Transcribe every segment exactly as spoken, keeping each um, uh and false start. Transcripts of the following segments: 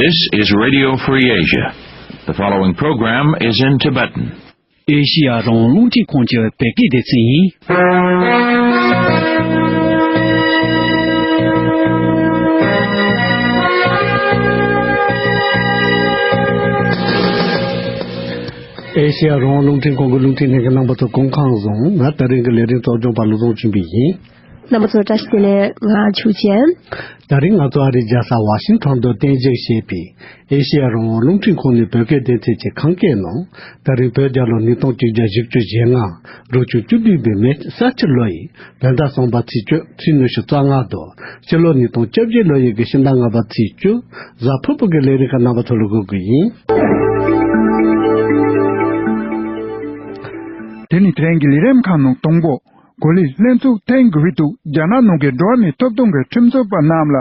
This is Radio Free Asia. The following program is in Tibetan. ཨེ་ཤི་ཡ་རང་དབང་རླུང་འཕྲིན་ཁང་གི་བོད་སྐད་སྡེ་ཚན་ཡིན། ཨེ་ཤི་ཡ་རང་དབང་རླུང་འཕྲིན་ཁང་གི་རླུང་འཕྲིན་ལྷན་རྒྱས་རྣམ་པ་ཚོ་སྐུ་ཁམས་བཟང་། ང་ད་རིང་གི་ལས་རིམ་གཙོ་སྐྱོང་པ་བློ་བཟང་ཆོས་འཕེལ་ཡིན། རྣམ་པ་ཚོ་བཀྲ་ཤིས་བདེ་ལེགས། ང་ཆོས་ཅན། ད་རིང་ང་ཚོ་ཨ་རིའི་རྒྱལ་ས་ཝ་ཤིང་ཊོན་དུ་རྟེན་གཞི་བྱས་པའི་ཨེ་ཤེ་ཡ་རང་དབང་རླུང་འཕྲིན་ཁང་ནས་བོད་སྐད་སྡེ་ཚན་གྱི་ཁམས་སྐད་ནང་། ད་རིང་བོད་རྒྱལ་ལོ་ཉིས་སྟོང་བཅོ་བརྒྱད་བཞི་བཅུ་ཞེ་ལྔ། རབ་བྱུང་བཅུ་བདུན་པའི་མེ་ས་ཕྱི་ལོ་ཡི་བོད་ཟླ་གསུམ་པ་ཚེས་བཅུ། ཚེས་ཉི་ཤུ་རྩ་ལྔ་དང་། སྤྱི་ལོ་ཉིས་སྟོང་བཅོ་བརྒྱད་ལོ་ཡི་གི་ཕྱི་ཟླ་ལྔ་པ་ཚེས་བཅུ། གཟའ་ཕུར་བུ་གི་ལས་རིམ་ཁག་རྣམ་པ་ཚོ་ལ་འགོད་གི་ཡིན། དེ་ནི་དེ་རིང་གི་ལས་རིམ་ཁག་ནང་དང་པོ། གོ་ལའི་ལྷན་ཚོགས་ཐེངས་དགུ་པའི་ཐོག་རྒྱ་ནག་ནང་གི་འགྲོ་བ་མིའི་ཐོབ་ཐང་གི་ཁྲིམས་རྩོད་པ་རྣམས་ལ་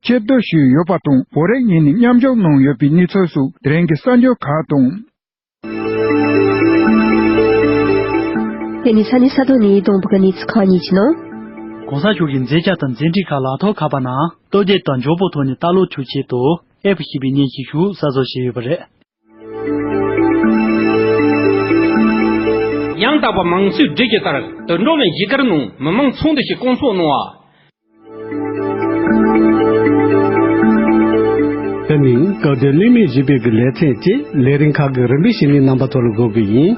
ཆེ་བསྟོད་ཞུས་ཡོད་པ་དང་། བོད་རིགས་ཡིན་ནའི་མཉམ་ཞུགས་གནང་ཡོད་པའི་གནས་ཚུལ་སོགས་དེ་རིང་གི་གསར་འགྱུར་ཁག་དང་། དེ་ནི་ས་གནས་ས་ཐོག་ནས་དང་པོ་གི་གནས་ཚུལ་ཁག་གཉིས་ཀྱི་ནང་། གོང་ས་མཆོག་གིས་མཛད་འཆར་དང་མཛད་འཕྲིན་ཁག་ལག་ཐོག་ཁ་པར་ནང་སྟོབས་ཆེ་དང་མགྱོགས་པོ་ཐོག་ནས་ལྟ་ཀློག་ཐུབ་ཆེད་དུ་ཨེབ་ཞེས་པའི་གནས་ཀྱི་ཞུ་གསར་བཟོ་བྱས་ཡོད་པ་རེད། ཡང་དག་པ་མང་གཙོའི་སྒྲིག་གཞི་ལྟར་དུད་འགྲོ་ལ་བཞུགས་སྒར་ནང་མི་མང་ཚོགས་འདུ་ཞིག་བསྐོང་ཚོགས་གནང་བ། དེ་ནི་སྐབས་དེར་གླེང་མོལ་ཞུས་པའི་གི་ལེ་ཚན་བཅས་ལས་རིམ་ཁག་གི་རིམ་པས་ཕྱེ་ནས་རྣམ་པ་ཚོ་ལ་འགོད་གི་ཡིན།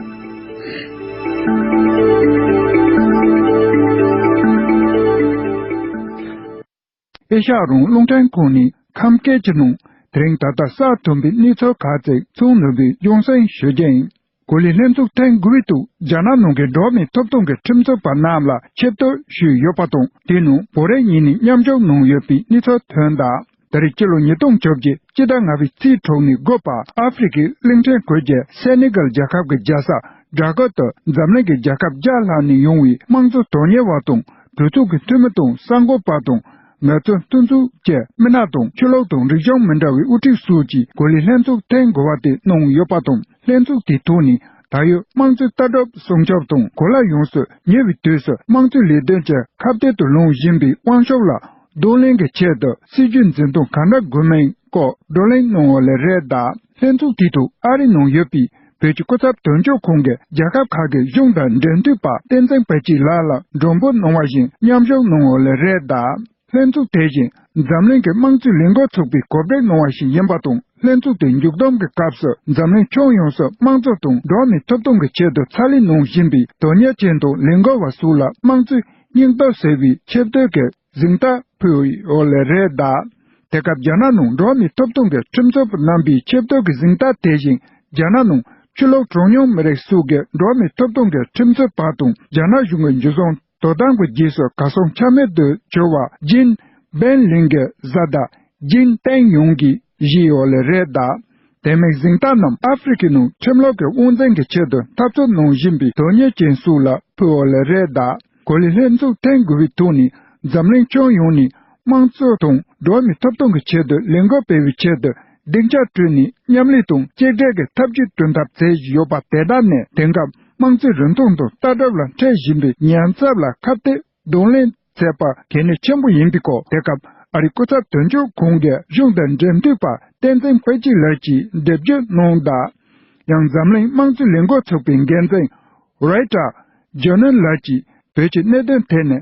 ཨེ་ཤ་ཡ་རང་དབང་རླུང་འཕྲིན་ཁང་ནས་ཁམས་སྐད་ཀྱི་ནང་དེ་རིང་ད་ལྟ་གསར་ཐོན་པའི་གནས་ཚུལ་ཁག་ཅིག་ཚོགས་འདུ་བའི་རྒྱང་སྲིང་ཞུ་རྒྱུ་ཡིན། གོ་ལའི་ལྷན་ཚོགས་ཐེངས་དགུ་པའི་ཐོག་རྒྱ་ནག་ནང་གི་འགྲོ་བ་མིའི་ཐོབ་ཐང་གི་ཁྲིམས་རྩོད་པ་རྣམས་ལ་ཆེ་བསྟོད་ཞུས་ཡོད་པ་དང་། དེའི་ནང་བོད་རིགས་ཡིན་ནའི་མཉམ་ཞུགས་གནང་ཡོད་པའི་གནས་ཚུལ་ཐོན་གདའ། ད་རེས་སྤྱི་ལོ་ཉིས་སྟོང་བཅོ་བརྒྱད་སྤྱི་ཟླ་ལྔ་པའི་ཚེས་དྲུག་ནས་དགུ་བར་ཨ་ཧྥེ་རི་ཁའི་གླིང་ཕྲན་བོད་ཀྱི་སེ་ནེ་གལ་རྒྱལ་ཁབ་ཀྱི་རྒྱལ་ས་ཌ་ཀོ་ཏུ་འཛམ་གླིང་གི་རྒྱལ་ཁབ་བརྒྱ་ལྷག་ནས་ཡོང་བའི་དམངས་གཙོ་དོན་གཉེར་བ་དང་གྲོས་ཚོགས་ཀྱི་འཐུས་མི་དང་གསར་འགོད་པ་དང་། ངལ་རྩོལ་འཐུས་ཚང་བཅས་མི་སྣ་དང་ཆོས་ལུགས་དང་རིག་གཞུང་མི་འདྲ་བའི་དབུ་ཁྲིད་སོགས་ཀྱིས་གོ་ལའི་ལྷན་ཚོགས་ཐེངས་དགུ་པ་དེ་གནང་ཡོད་པ་དང་། ལྷན་ཚོགས་དེའི་ཐོག་ནས་ད་ཡོད་དམངས་གཙོའི་ལྟ་གྲུབ་སྲུང་སྐྱོབ་དང་། གོ་ལ་ཡོངས་སུ་ཉེ་བའི་དུས་སུ་དམངས་གཙོའི་ལས་དོན་གྱི་ཁ་གཏད་དུ་ལངས་བཞིན་པའི་དབང་ཤུགས་ལ་གདོང་ལེན་གྱི་ཆེད་དུ་སྲིད་ཇུས་འཛིན་སྟངས་ག་འདྲ་དགོས་མིན་སྐོར་བགྲོ་གླེང་གནང་བ་ལས་རེད་གདའ། ལྷན་ཚོགས་དེའི་ཐོག་ཨ་རི་ནང་ཡོད་པའི་བོད་ཀྱི་སྐུ་ཚབ་དོན་གཅོད་ཁང་གི་རྒྱལ་ཁབ་ཁག་གི་གཞུང་དང་འབྲེལ་མཐུད་པ་བསྟན་འཛིན་དཔལ་སྐྱིད་ལགས་ལ་མགྲོན་འབོད་གནང་བ་བཞིན་མཉམ་ཞུགས་གནང་བ་ལས་རེད་གདའ། ལྷན་ཚོགས་དེ་བཞིན་འཛམ་གླིང་གི་དམངས་གཙོའི་ལས་འགུལ་ཚོགས་པས་གོ་སྒྲིག་གནང་བ་ཞིག་ཡིན་པ་དང་། ལྷན་ཚོགས་དེ་མཇུག་བསྡོམས་ཀྱི་སྐབས་སུ་འཛམ་གླིང་ཁྱོན་ཡོངས་སུ་དམངས་གཙོ་དང་འགྲོ་བ་མིའི་ཐོབ་ཐང་གི་ཆེད་དུ་ཕྱག་ལས་གནང་བཞིན་པའི་དོན་གཉེར་ཅན་དང་ལས་འགུལ་བ་སོགས་ལ་དམངས་གཙོའི་སྙིང་སྟོབས་ཟེར་བའི་ཆེ་བསྟོད་ཀྱི་གཟེངས་རྟགས་ཕུལ་ཡོད་ལས་རེད་གདའ། དེ་སྐབས་རྒྱ་ནག་ནང་འགྲོ་བ་མིའི་ཐོབ་ཐང་གི་ཁྲིམས་རྩོད་པ་རྣམ་པའི་ཆེ་བསྟོད་ཀྱི་གཟེངས་རྟགས་དེ་བཞིན་རྒྱ་ནག་ནང་ཆོས་ལུགས་གྲངས་ཉུང་མི་རིགས་སོགས་ཀྱི་འགྲོ་བ་མིའི་ཐོབ་ཐང་གི་ཁྲིམས་རྩོད་པ་དང་རྒྱ་ནག་གཞུང་གི་འཇུ་བཟུང་དོ་དམ་གྱི་རྗེས་སུ་གར་སོང་ཆ་མེད་དུ་གྱུར་བ་ཇིན་བན་ལིང་གི་བཟའ་ཟླ་ཇིན་ཏན་ཡུང་གིས་བཞེས་ཡོད་ལས་རེད་གདའ། དེ་མིན་གཟེངས་རྟགས་རྣམས་ཨ་ཧྥེ་རི་ཁའི་ནང་ཁྲིམས་ལུགས་ཀྱི་དབང་འཛིན་གྱི་ཆེད་དུ་འཐབ་རྩོད་གནང་བཞིན་པའི་དོན་གཉེར་ཅན་སོགས་ལ་ཕུལ་བ་ལས་རེད་གདའ། གོ་ལའི་ལྷན་ཚོགས་ཐེངས་དགུ་པའི་ཐོག་ནས་འཛམ་གླིང་ཁྱོན་ཡོངས་ནས་དམངས་གཙོ་དང་འགྲོ་བ་མིའི་ཐོབ་ཐང་གི་ཆེད་དུ་ལས་འགུལ་སྤེལ་བའི་ཆེད་དུ་སྡིངས་ཆ་བསྐྲུན་ནས་མཉམ་ལས་དང་གཅིག་སྒྲིལ་གྱི་ཐབས་ཇུས་བསྐྲུན་ཐབས་མཛད་བཞིན་ཡོད་པ་དེ་དག་ནི་དེང་སྐབས་དམངས་གཙོའི་རིན་ཐང་དང་ལྟ་གྲུབ་ལ་འཕྲད་བཞིན་པའི་ཉེན་ཚབས་ལ་ཁ་གཏད་གདོང་ལེན་མཛད་པ་གལ་གནད་ཆེན་པོ་ཡིན་པའི་སྐོར། དེ་སྐབས་ཨ་རིའི་སྐུ་ཚབ་དོན་གཅོད་ཁང་གི་གཞུང་དང་འབྲེལ་མཐུད་པ་བསྟན་འཛིན་དཔལ་སྐྱིད་ལགས་ཀྱིས་འགྲེལ་བརྗོད་གནང་གདའ། ཡང་འཛམ་གླིང་དམངས་གཙོའི་ལས་འགུལ་ཚོགས་པའི་འགན་འཛིན་རོའི་ཊར་ཇོ་ནན་ལགས་ཀྱིས་བོད་ཀྱི་གནད་དོན་དེ་ནི་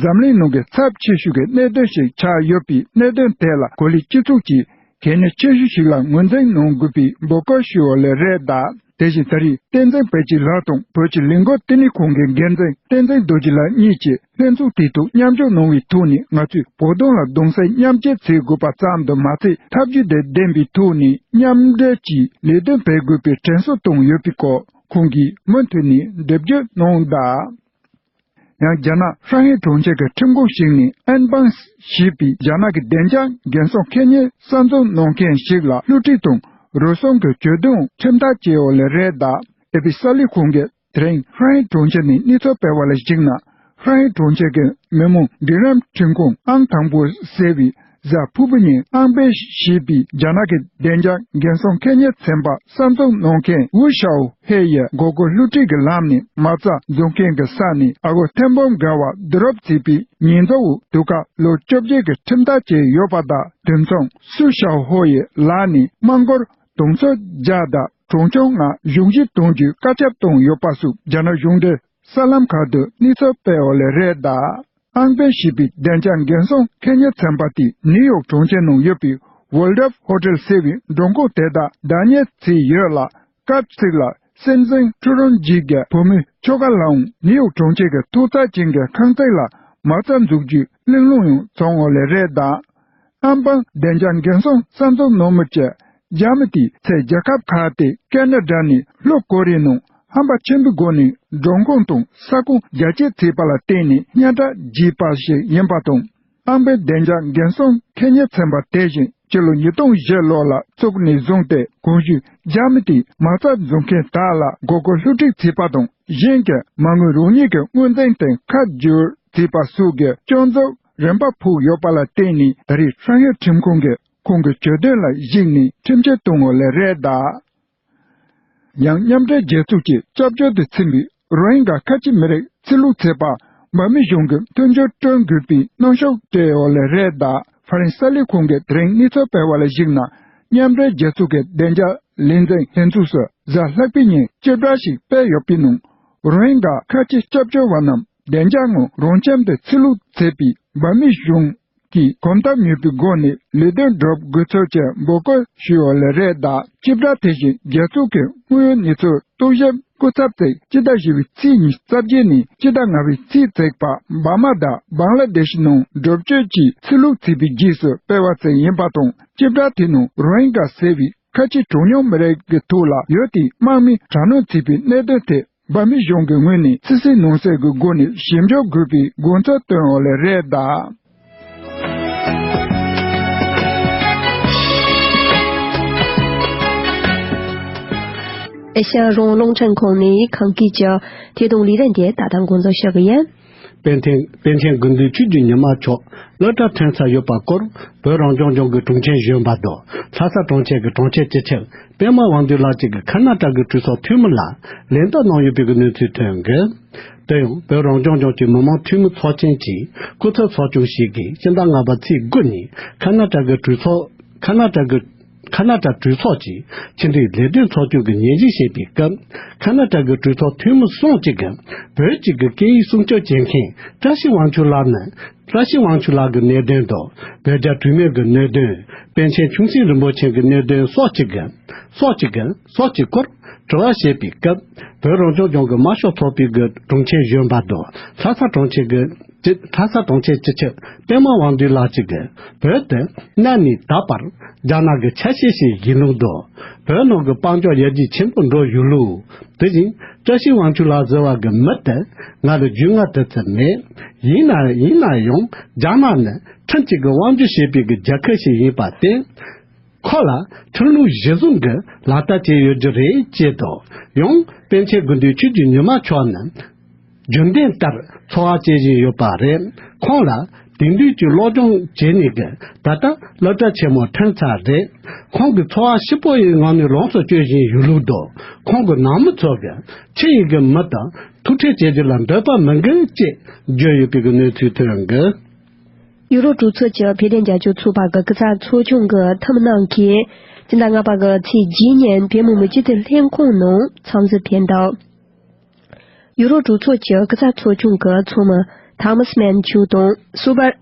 འཛམ་གླིང་ནང་གི་ཚབས་ཆེ་ཤོས་ཀྱི་གནད་དོན་ཞིག་ཆགས་ཡོད་པའི་གནད་དོན་དེ་ལ་གོ་ལའི་སྤྱི་ཚོགས་ཀྱིས་གལ་གནད་ཆེ་ཤོས་ཤིག་ལ་ངོས་འཛིན་གནང་དགོས་པའི་འབོད་སྐུལ་ཞུས་པ་ལས་རེད་གདའ། དེ་བཞིན་ད་རེས་བསྟན་འཛིན་དཔལ་སྐྱིད་ལགས་དང་བོད་ཀྱི་ལས་འགུལ་བསྟི་གནས་ཁང་གི་འགན་འཛིན་བསྟན་འཛིན་རྡོ་རྗེ་ལགས་གཉིས་ཀྱིས་ལྷན་ཚོགས་དེའི་ཐོག་མཉམ་ཞུགས་གནང་བའི་ཐོག་ནས་ང་ཚོས་བོད་དོན་ལ་གདུང་སེམས་མཉམ་སྐྱེད་བྱེད་དགོས་པ་ཙམ་དུ་མ་ཚད། ཐབས་ཇུས་དང་ལྡན་པའི་ཐོག་ནས་མཉམ་འབྲེལ་གྱིས་ལས་དོན་སྤེལ་དགོས་པའི་དྲན་གསོ་བཏང་ཡོད་པའི་སྐོར་ཁོང་གིས་མུ་མཐུད་ནས་འགྲེལ་བརྗོད་གནང་གདའ། ཡང་རྒྱ་ནག་ཧྲང་ཧའེ་གྲོང་ཁྱེར་གྱི་ཁྲིམས་ཁང་ཞིག་ནས་ཨན་པང་ཞེས་པའི་རྒྱ་ནག་གི་བདེ་འཇགས་འགན་སྲུང་ཁེ་ཉེན་གསར་འཛུགས་གནང་མཁན་ཞིག་ལ་བསླུ་བྲིད་དང་རུལ་སུངས་ཀྱི་གྱོད་དོན་ཁྲིམས་ཐག་བཅད་ཡོད་ལས་རེད་གདའ། ཨེ་པི་གསར་ལས་ཁང་གིས་དེ་རིང་ཧྲང་ཧའེ་གྲོང་ཁྱེར་ནས་གནས་ཚུལ་སྤེལ་བ་ལ་གཞིགས་ན། ཧྲང་ཧའེ་གྲོང་ཁྱེར་གྱི་མི་མང་འབྲིང་རིམ་ཁྲིམས་ཁང་ཨང་དང་པོ་ཟེར་བའི་ གཟའ་ཕུར་བུ་ཉིན་ཨང་པེ་ཞེས་པའི་རྒྱ་ནག་གི་བདེ་འཇགས་འགན་སྲུང་ཁེ་ཉེ་ཚན་པ་གསར་འཛུགས་གནང་མཁན་ཝུ་ཞའོ་ཧེ་ཡིས་མགོ་སྐོར་བསླུ་བྲིད་ཀྱི་ལམ་ནས་མ་རྩ་འཛུགས་མཁན་གྱི་ས་ནས་ཨ་སྒོར་ཐེར་འབུམ་བརྒལ་བ་བསྡུ་རུབ་བྱས་པའི་ཉེས་འཛུགས་འོག་དུས་བཀག་ལོ་བཅོ་བརྒྱད་ཀྱི་ཁྲིམས་ཐག་བཅད་ཡོད་པ་དང་། དུས་མཚུངས་སུའུ་ཞའོ་ཧོ་ཡི་ལག་ནས་དམག་འཁོར་དུང་ཕྱུར་བརྒྱ་དང་གྲོང་ཆོག་ལྔ་གཞུང་བཞེས་གཏོང་རྒྱུའི་བཀའ་ཁྱབ་བཏང་ཡོད་པ་སོགས་རྒྱ་ནག་གཞུང་འབྲེལ་གསར་ལམ་ཁག་ཏུ་གནས་ཚུལ་སྤེལ་བ་ལས་རེད་གདའ། ཨང་པེ་ཞེས་པའི་བདེ་འཇགས་འགན་སྲུང་ཁེ་ཉེ་ཚན་པ་དེས་ནིའུ་ཡོག་གྲོང་ཁྱེར་ནང་ཡོད་པའི་Waldorf Hotel ཟེར་བའི་མགྲོན་ཁང་དེ་དག་བདག་གཉེར་བྱས་ཡོད་ལ། སྐབས་ཤིག་ལ་སྲིད་འཛིན་ཁྲུ་རོན་ཇིག་གི་བུ་མོའི་ཁྱོ་ག་ལའང་ནིའུ་ཡོག་གྲོང་ཁྱེར་གྱི་ཐོག་རྩེག་ཅན་གྱི་ཁང་བརྩེགས་ལ་མ་རྩ་འཛུགས་རྒྱུའི་གླེང་སློང་ཡང་བྱུང་བ་ལས་རེད་གདའ། ཨམ་པང་བདེ་འཇགས་འགན་སྲུང་གསར་འཛུགས་གནང་མུས་ཀྱི་རྒྱ་མི་དེས་ཚེ་རྒྱལ་ཁབ་ཁག་སྟེ་ཁེ་ན་ཌ་ནས་ལྷོ་ཀོ་རི་ཡ་ནང་ཧམ་པ་ཆེན་པོའི་སྒོ་ནས་མགྲོན་ཁང་དང་ས་ཁོངས་རྒྱ་སྐྱེད་བྱས་པ་ལ་བརྟེན་ནས་སྙན་གྲགས་རྒྱས་པ་ཞིག་ཡིན་པ་དང་། ཨམ་པའི་བདེ་འཇགས་འགན་སྲུང་ཁེ་ཉེ་ཚན་པ་དེ་བཞིན་སྤྱི་ལོ་ཉིས་སྟོང་བཞི་ལོ་ལ་བཙུགས་ནས་བཟུང་སྟེ་གོང་ཞུས་རྒྱ་མི་དེས་མ་རྩ་འཛུགས་མཁན་དག་ལ་མགོ་སྐོར་བསླུ་བྲིད་བྱས་པ་དང་། གཞན་གྱི་མ་དངུལ་རང་ཉིད་ཀྱི་དངུལ་འཛིན་སྟེང་ཁ་བསྒྱུར་བྱས་པ་སོགས་ཀྱི་སྐྱོན་འཛུགས་རིམ་པ་ཕོག་ཡོད་པ་ལ་བརྟེན་ནས་ད་རེས་ཧྲང་ཧའེ་ཁྲིམས་ཁང་གིས་ཁོང་གི་གྱོད་དོན་ལ་གཞིགས་ནས་ཁྲིམས་ཆད་གཏོང་བ་ལས་རེད་གདའ། ཡང་མཉམ་འབྲེལ་རྒྱལ་ཚོགས་ཀྱི་སྐྱབས་བཅོལ་དུ་ཚུད་པའི་རོ་ཧིན་གྷ་ཁ་ཆེ་མི་རིགས་ཕྱིར་ལོག་བྱེད་པར་འབར་མའི་གཞུང་གིས་མཐུན་འགྱུར་བསྐྲུན་དགོས་པའི་གནོན་ཤུགས་སྤྲད་ཡོད་ལས་རེད་གདའ། ཧྥ་རན་སི་གསར་ལས་ཁང་གིས་དེ་རིང་གནས་ཚུལ་སྤེལ་བ་ལ་གཞིགས་ན། མཉམ་འབྲེལ་རྒྱལ་ཚོགས་ཀྱི་བདེ་འཇགས་ལས་འཛིན་ལྷན་ཚོགས་སུ་གཟའ་ལྷག་པའི་ཉིན་སྤྱི་བསྒྲགས་ཤིག་སྤེལ་ཡོད་པའི་ནང་། རོ་ཧིན་གྷ་ཁ་ཆེ་སྐྱབས་བཅོལ་བ་རྣམས་བདེ་འཇགས་ངང་རང་ཁྱིམ་དུ་ཕྱིར་ལོག་བྱེད་པའི་འབར་མའི་གཞུང་གིས་གོམ་སྟབས་ཉུང་པའི་སྒོ་ནས་ལས་དོན་སྒྲུབ་དགོས་ཚུལ་གྱི་འབོད་སྐུལ་ཞུས་ཡོད་ལས་རེད་གདའ། སྤྱི་བསྒྲགས་དེ་བཞིན་རྒྱལ་ཚོགས་ཀྱི་དངོས་ཡོད་གནས་ཚུལ་རྟོག་ཞིབ་སྐུ་ཚབ་ཚོས་སྤྱི་ཟླ་བཞི་པའི་ཚེས་ཉི་ཤུ་རྩ་བརྒྱད་ནས་སྤྱི་ཟླ་ལྔ་པའི་ཚེས་བརྩེགས་པ་འབར་མ་དང་བང་ལ་དེ་ཤི་ནང་འགྲུལ་སྐྱོད་ཀྱིས་ཕྱིར་ལོག་བྱས་པའི་རྗེས་སུ་སྤེལ་བ་ཚོ་ཡིན་པ་དང་། སྤྱི་བསྒྲགས་དེ་ནང་རོ་ཧིན་གྷ་ཟེར་བའི་ཁ་ཆེ་གྲངས་ཉུང་མི་རིགས་ཀྱི་ཐོག་ལ་ཡུལ་དེའི་དམག་མིས་དྲག་གནོན་བྱས་པའི་གནད་དོན་དེ་འབར་མའི་གཞུང་གི་ངོས་ནས་ཕྱི་སྲིད་ནང་སྲིད་ཀྱི་སྒོ་ནས་ཞིབ་འཇུག་དགོས་པའི་དགོངས་ཚུལ་བཏོན་ཡོད་ལས་རེད་གདའ། ཨེ་ཤ་ཡ་རང་དབང་རླུང་འཕྲིན་ཁང་ནས་ཁམས་སྐད་ཀྱི་ཐད་གཏོང་ལས་རིམ་དེ་ད་ལྟ་འགོ་འཛུགས་ཞུ་གི་ཡིན། པཎ་ཆེན་པཎ་ཆེན་དགེ་འདུན་ཆོས་ཀྱི་ཉི་མ་མཆོག་སློབ་གྲྭ་ཐོན་ཚར་ཡོད་པ་སྐོར་བོད་རང་སྐྱོང་ལྗོངས་ཀྱི་དྲུང་ཆེ་གཞོན་པ་དང་ལྷ་ས་གྲོང་ཁྱེར་གྱི་དྲུང་ཆེ་སྤྱི་ཁྱབ་པད་མ་དབང་འདུས་ལགས་གཅིག་གིས་ཁ་ན་ཊ་གི་གྲོས་ཚོགས་འཐུས་མི་ལ་ལན་བཏབ་གནང་ཡོད་པའི་གནས་ཚུལ་ཐོན་གི། དེ་ཡང་བོད་རང་སྐྱོང་ལྗོངས་ཀྱི་མི་དམངས་འཐུས་མི་ཚོགས་ཆེན་གྱིས་སྐུ་ཚབ་ཚོགས་ཆུང་ཞིག་གིས་སྤྱི་ཟླ་ལྔ་པ་ཚེས་དགུ་ཉིན་ཁ་ན་ཊ་གི་གྲོས་ཚོགས་ཁ་ན་ཊ་གི་ཁ་ན་ཊ་གྲོས་ཚོགས་ཀྱི་ཕྱི་འབྲེལ་ལས་དོན་ཚོགས་ཆུང་གི་ཉན་ཞིབ་བྱེད་པའི་སྐབས། ཁ་ན་ཊ་གི་གྲོས་ཚོགས་འཐུས་མི་གསུམ་གཅིག་གིས་བོད་གཅིག་གི་སྐད་ཡིག་སྲུང་སྐྱོབ་བྱེད་མཁན་བཀྲ་ཤིས་དབང་ཕྱུག་ལགས་ནི། བཀྲ་ཤིས་དབང་ཕྱུག་ལགས་ཀྱི་གནད་དོན་དང་། བོད་རྒྱ་གྲོས་མོལ་གྱི་གནད་དོན། པཎ་ཆེན་ཆུང་སྲིད་རིན་པོ་ཆེ་གི་གནད་དོན་སོགས་གཅིག་གི་སོགས་གཅིག་གི་སོགས་ཀྱི་སྐོར་དྲི་བ་བྱེད་པའི་སྐབས། བོད་རང་སྐྱོང་ལྗོངས་ཀྱི་དམར་ཤོག་ཚོགས་པའི་གི་དྲུང་ཆེ་གཞོན་པ་དང་ལྷ་ས་གྲོང་ཁྱེར་གྱི་སྤྱི་ལྷ་ས་གྲོང་ཁྱེར་སྤྱི་ཁྱབ་པད་མ་དབང་འདུས་ལགས་གཅིག་གིས་བོད་དུ་གནའ་ནས་ད་བར་རྒྱ་ནག་གི་ཆ་ཤས་ཤིག་ཡིན་ལུགས་དང་། བོད་ནང་གི་དཔལ་འབྱོར་ཡར་རྒྱས་ཆེན་པོ་འགྲོ་ཡོད་ལུགས། དེ་བཞིན་བཀྲ་ཤིས་དབང་ཕྱུག་ལགས་ཟེར་བ་གི་མི་དེ་ང་ལ་རྒྱུས་མངའ་དེ་ཙམ་མེད། ཡིན་ན་ཡིན་ན་ཡང་རྒྱ་ནག་ནི་ཁྲིམས་གཅིག་གི་དབང་སྒྱུར་བྱེད་པའི་གི་རྒྱལ་ཁབ་ཞིག་ཡིན་པར་བརྟེན། ཁོ་ལ་ཁྲིམས་ལུགས་གཞི་བཟུང་གི་ལག་བསྟར་བྱས་ཡོད་རྒྱུ་རེད་ཅེས་དང་། ཡང་པཎ་ཆེན་དགེ་འདུན་ཆོས་ཀྱི་ཉི་མ་མཆོག་ནི་རྒྱུན་ལྡན་ལྟར་འཚོ་བ་སྐྱེལ་བཞིན་ཡོད་པ་རེད། ཁོང་ལ་དེང་དུས་ཀྱི་སློབ་སྦྱོང་བྱས་ནས་ཀྱི་ད་ལྟ་སློབ་གྲྭ་ཆེན་མོ་ཐོན་ཚར་རེད། ཁོང་གི་འཚོ་བ་ཧྲིལ་པོ་ཡི་ངང་ནས་ལོངས་སུ་སྤྱོད་བཞིན་ཡོད་ལུགས་དང་། ཁོང་གི་ནང་མི་ཚོ་གི་ཕྱི་ཡི་གི་མི་དང་ཐུག་འཕྲད་བྱེད་རྒྱུ་ལ་འདོད་པ་མི་འགལ་ཅེས་བརྗོད་ཡོད་པའི་གི་གནས་ཚུལ་ཐོན་གི། ཡུ་རོབ་གྲོས་ཚོགས་ཀྱི་བོད་དོན་རྒྱབ་སྐྱོར་ཚོགས་པ་གི་སྐུ་ཚབ་ཚོགས་ཆུང་གི་འཐུས་མི་རྣམས་ཀྱིས་སྤྱི་ཟླ་ལྔ་པ་གི་ཚེས་བརྒྱད་ཉིན་བོད་མི་མང་སྤྱི་འཐུས་ལྷན་ཁང་ནང་འཚམས་གཟིགས་ཕེབས་འདུག། ཡུ་རོབ་གྲོས་ཚོགས་ཀྱི་སྐུ་ཚབ་ཚོགས་ཆུང་གི་ཚོགས་མི་ཐ་མཱས་མན་ཆུ་དང་སུ་བར་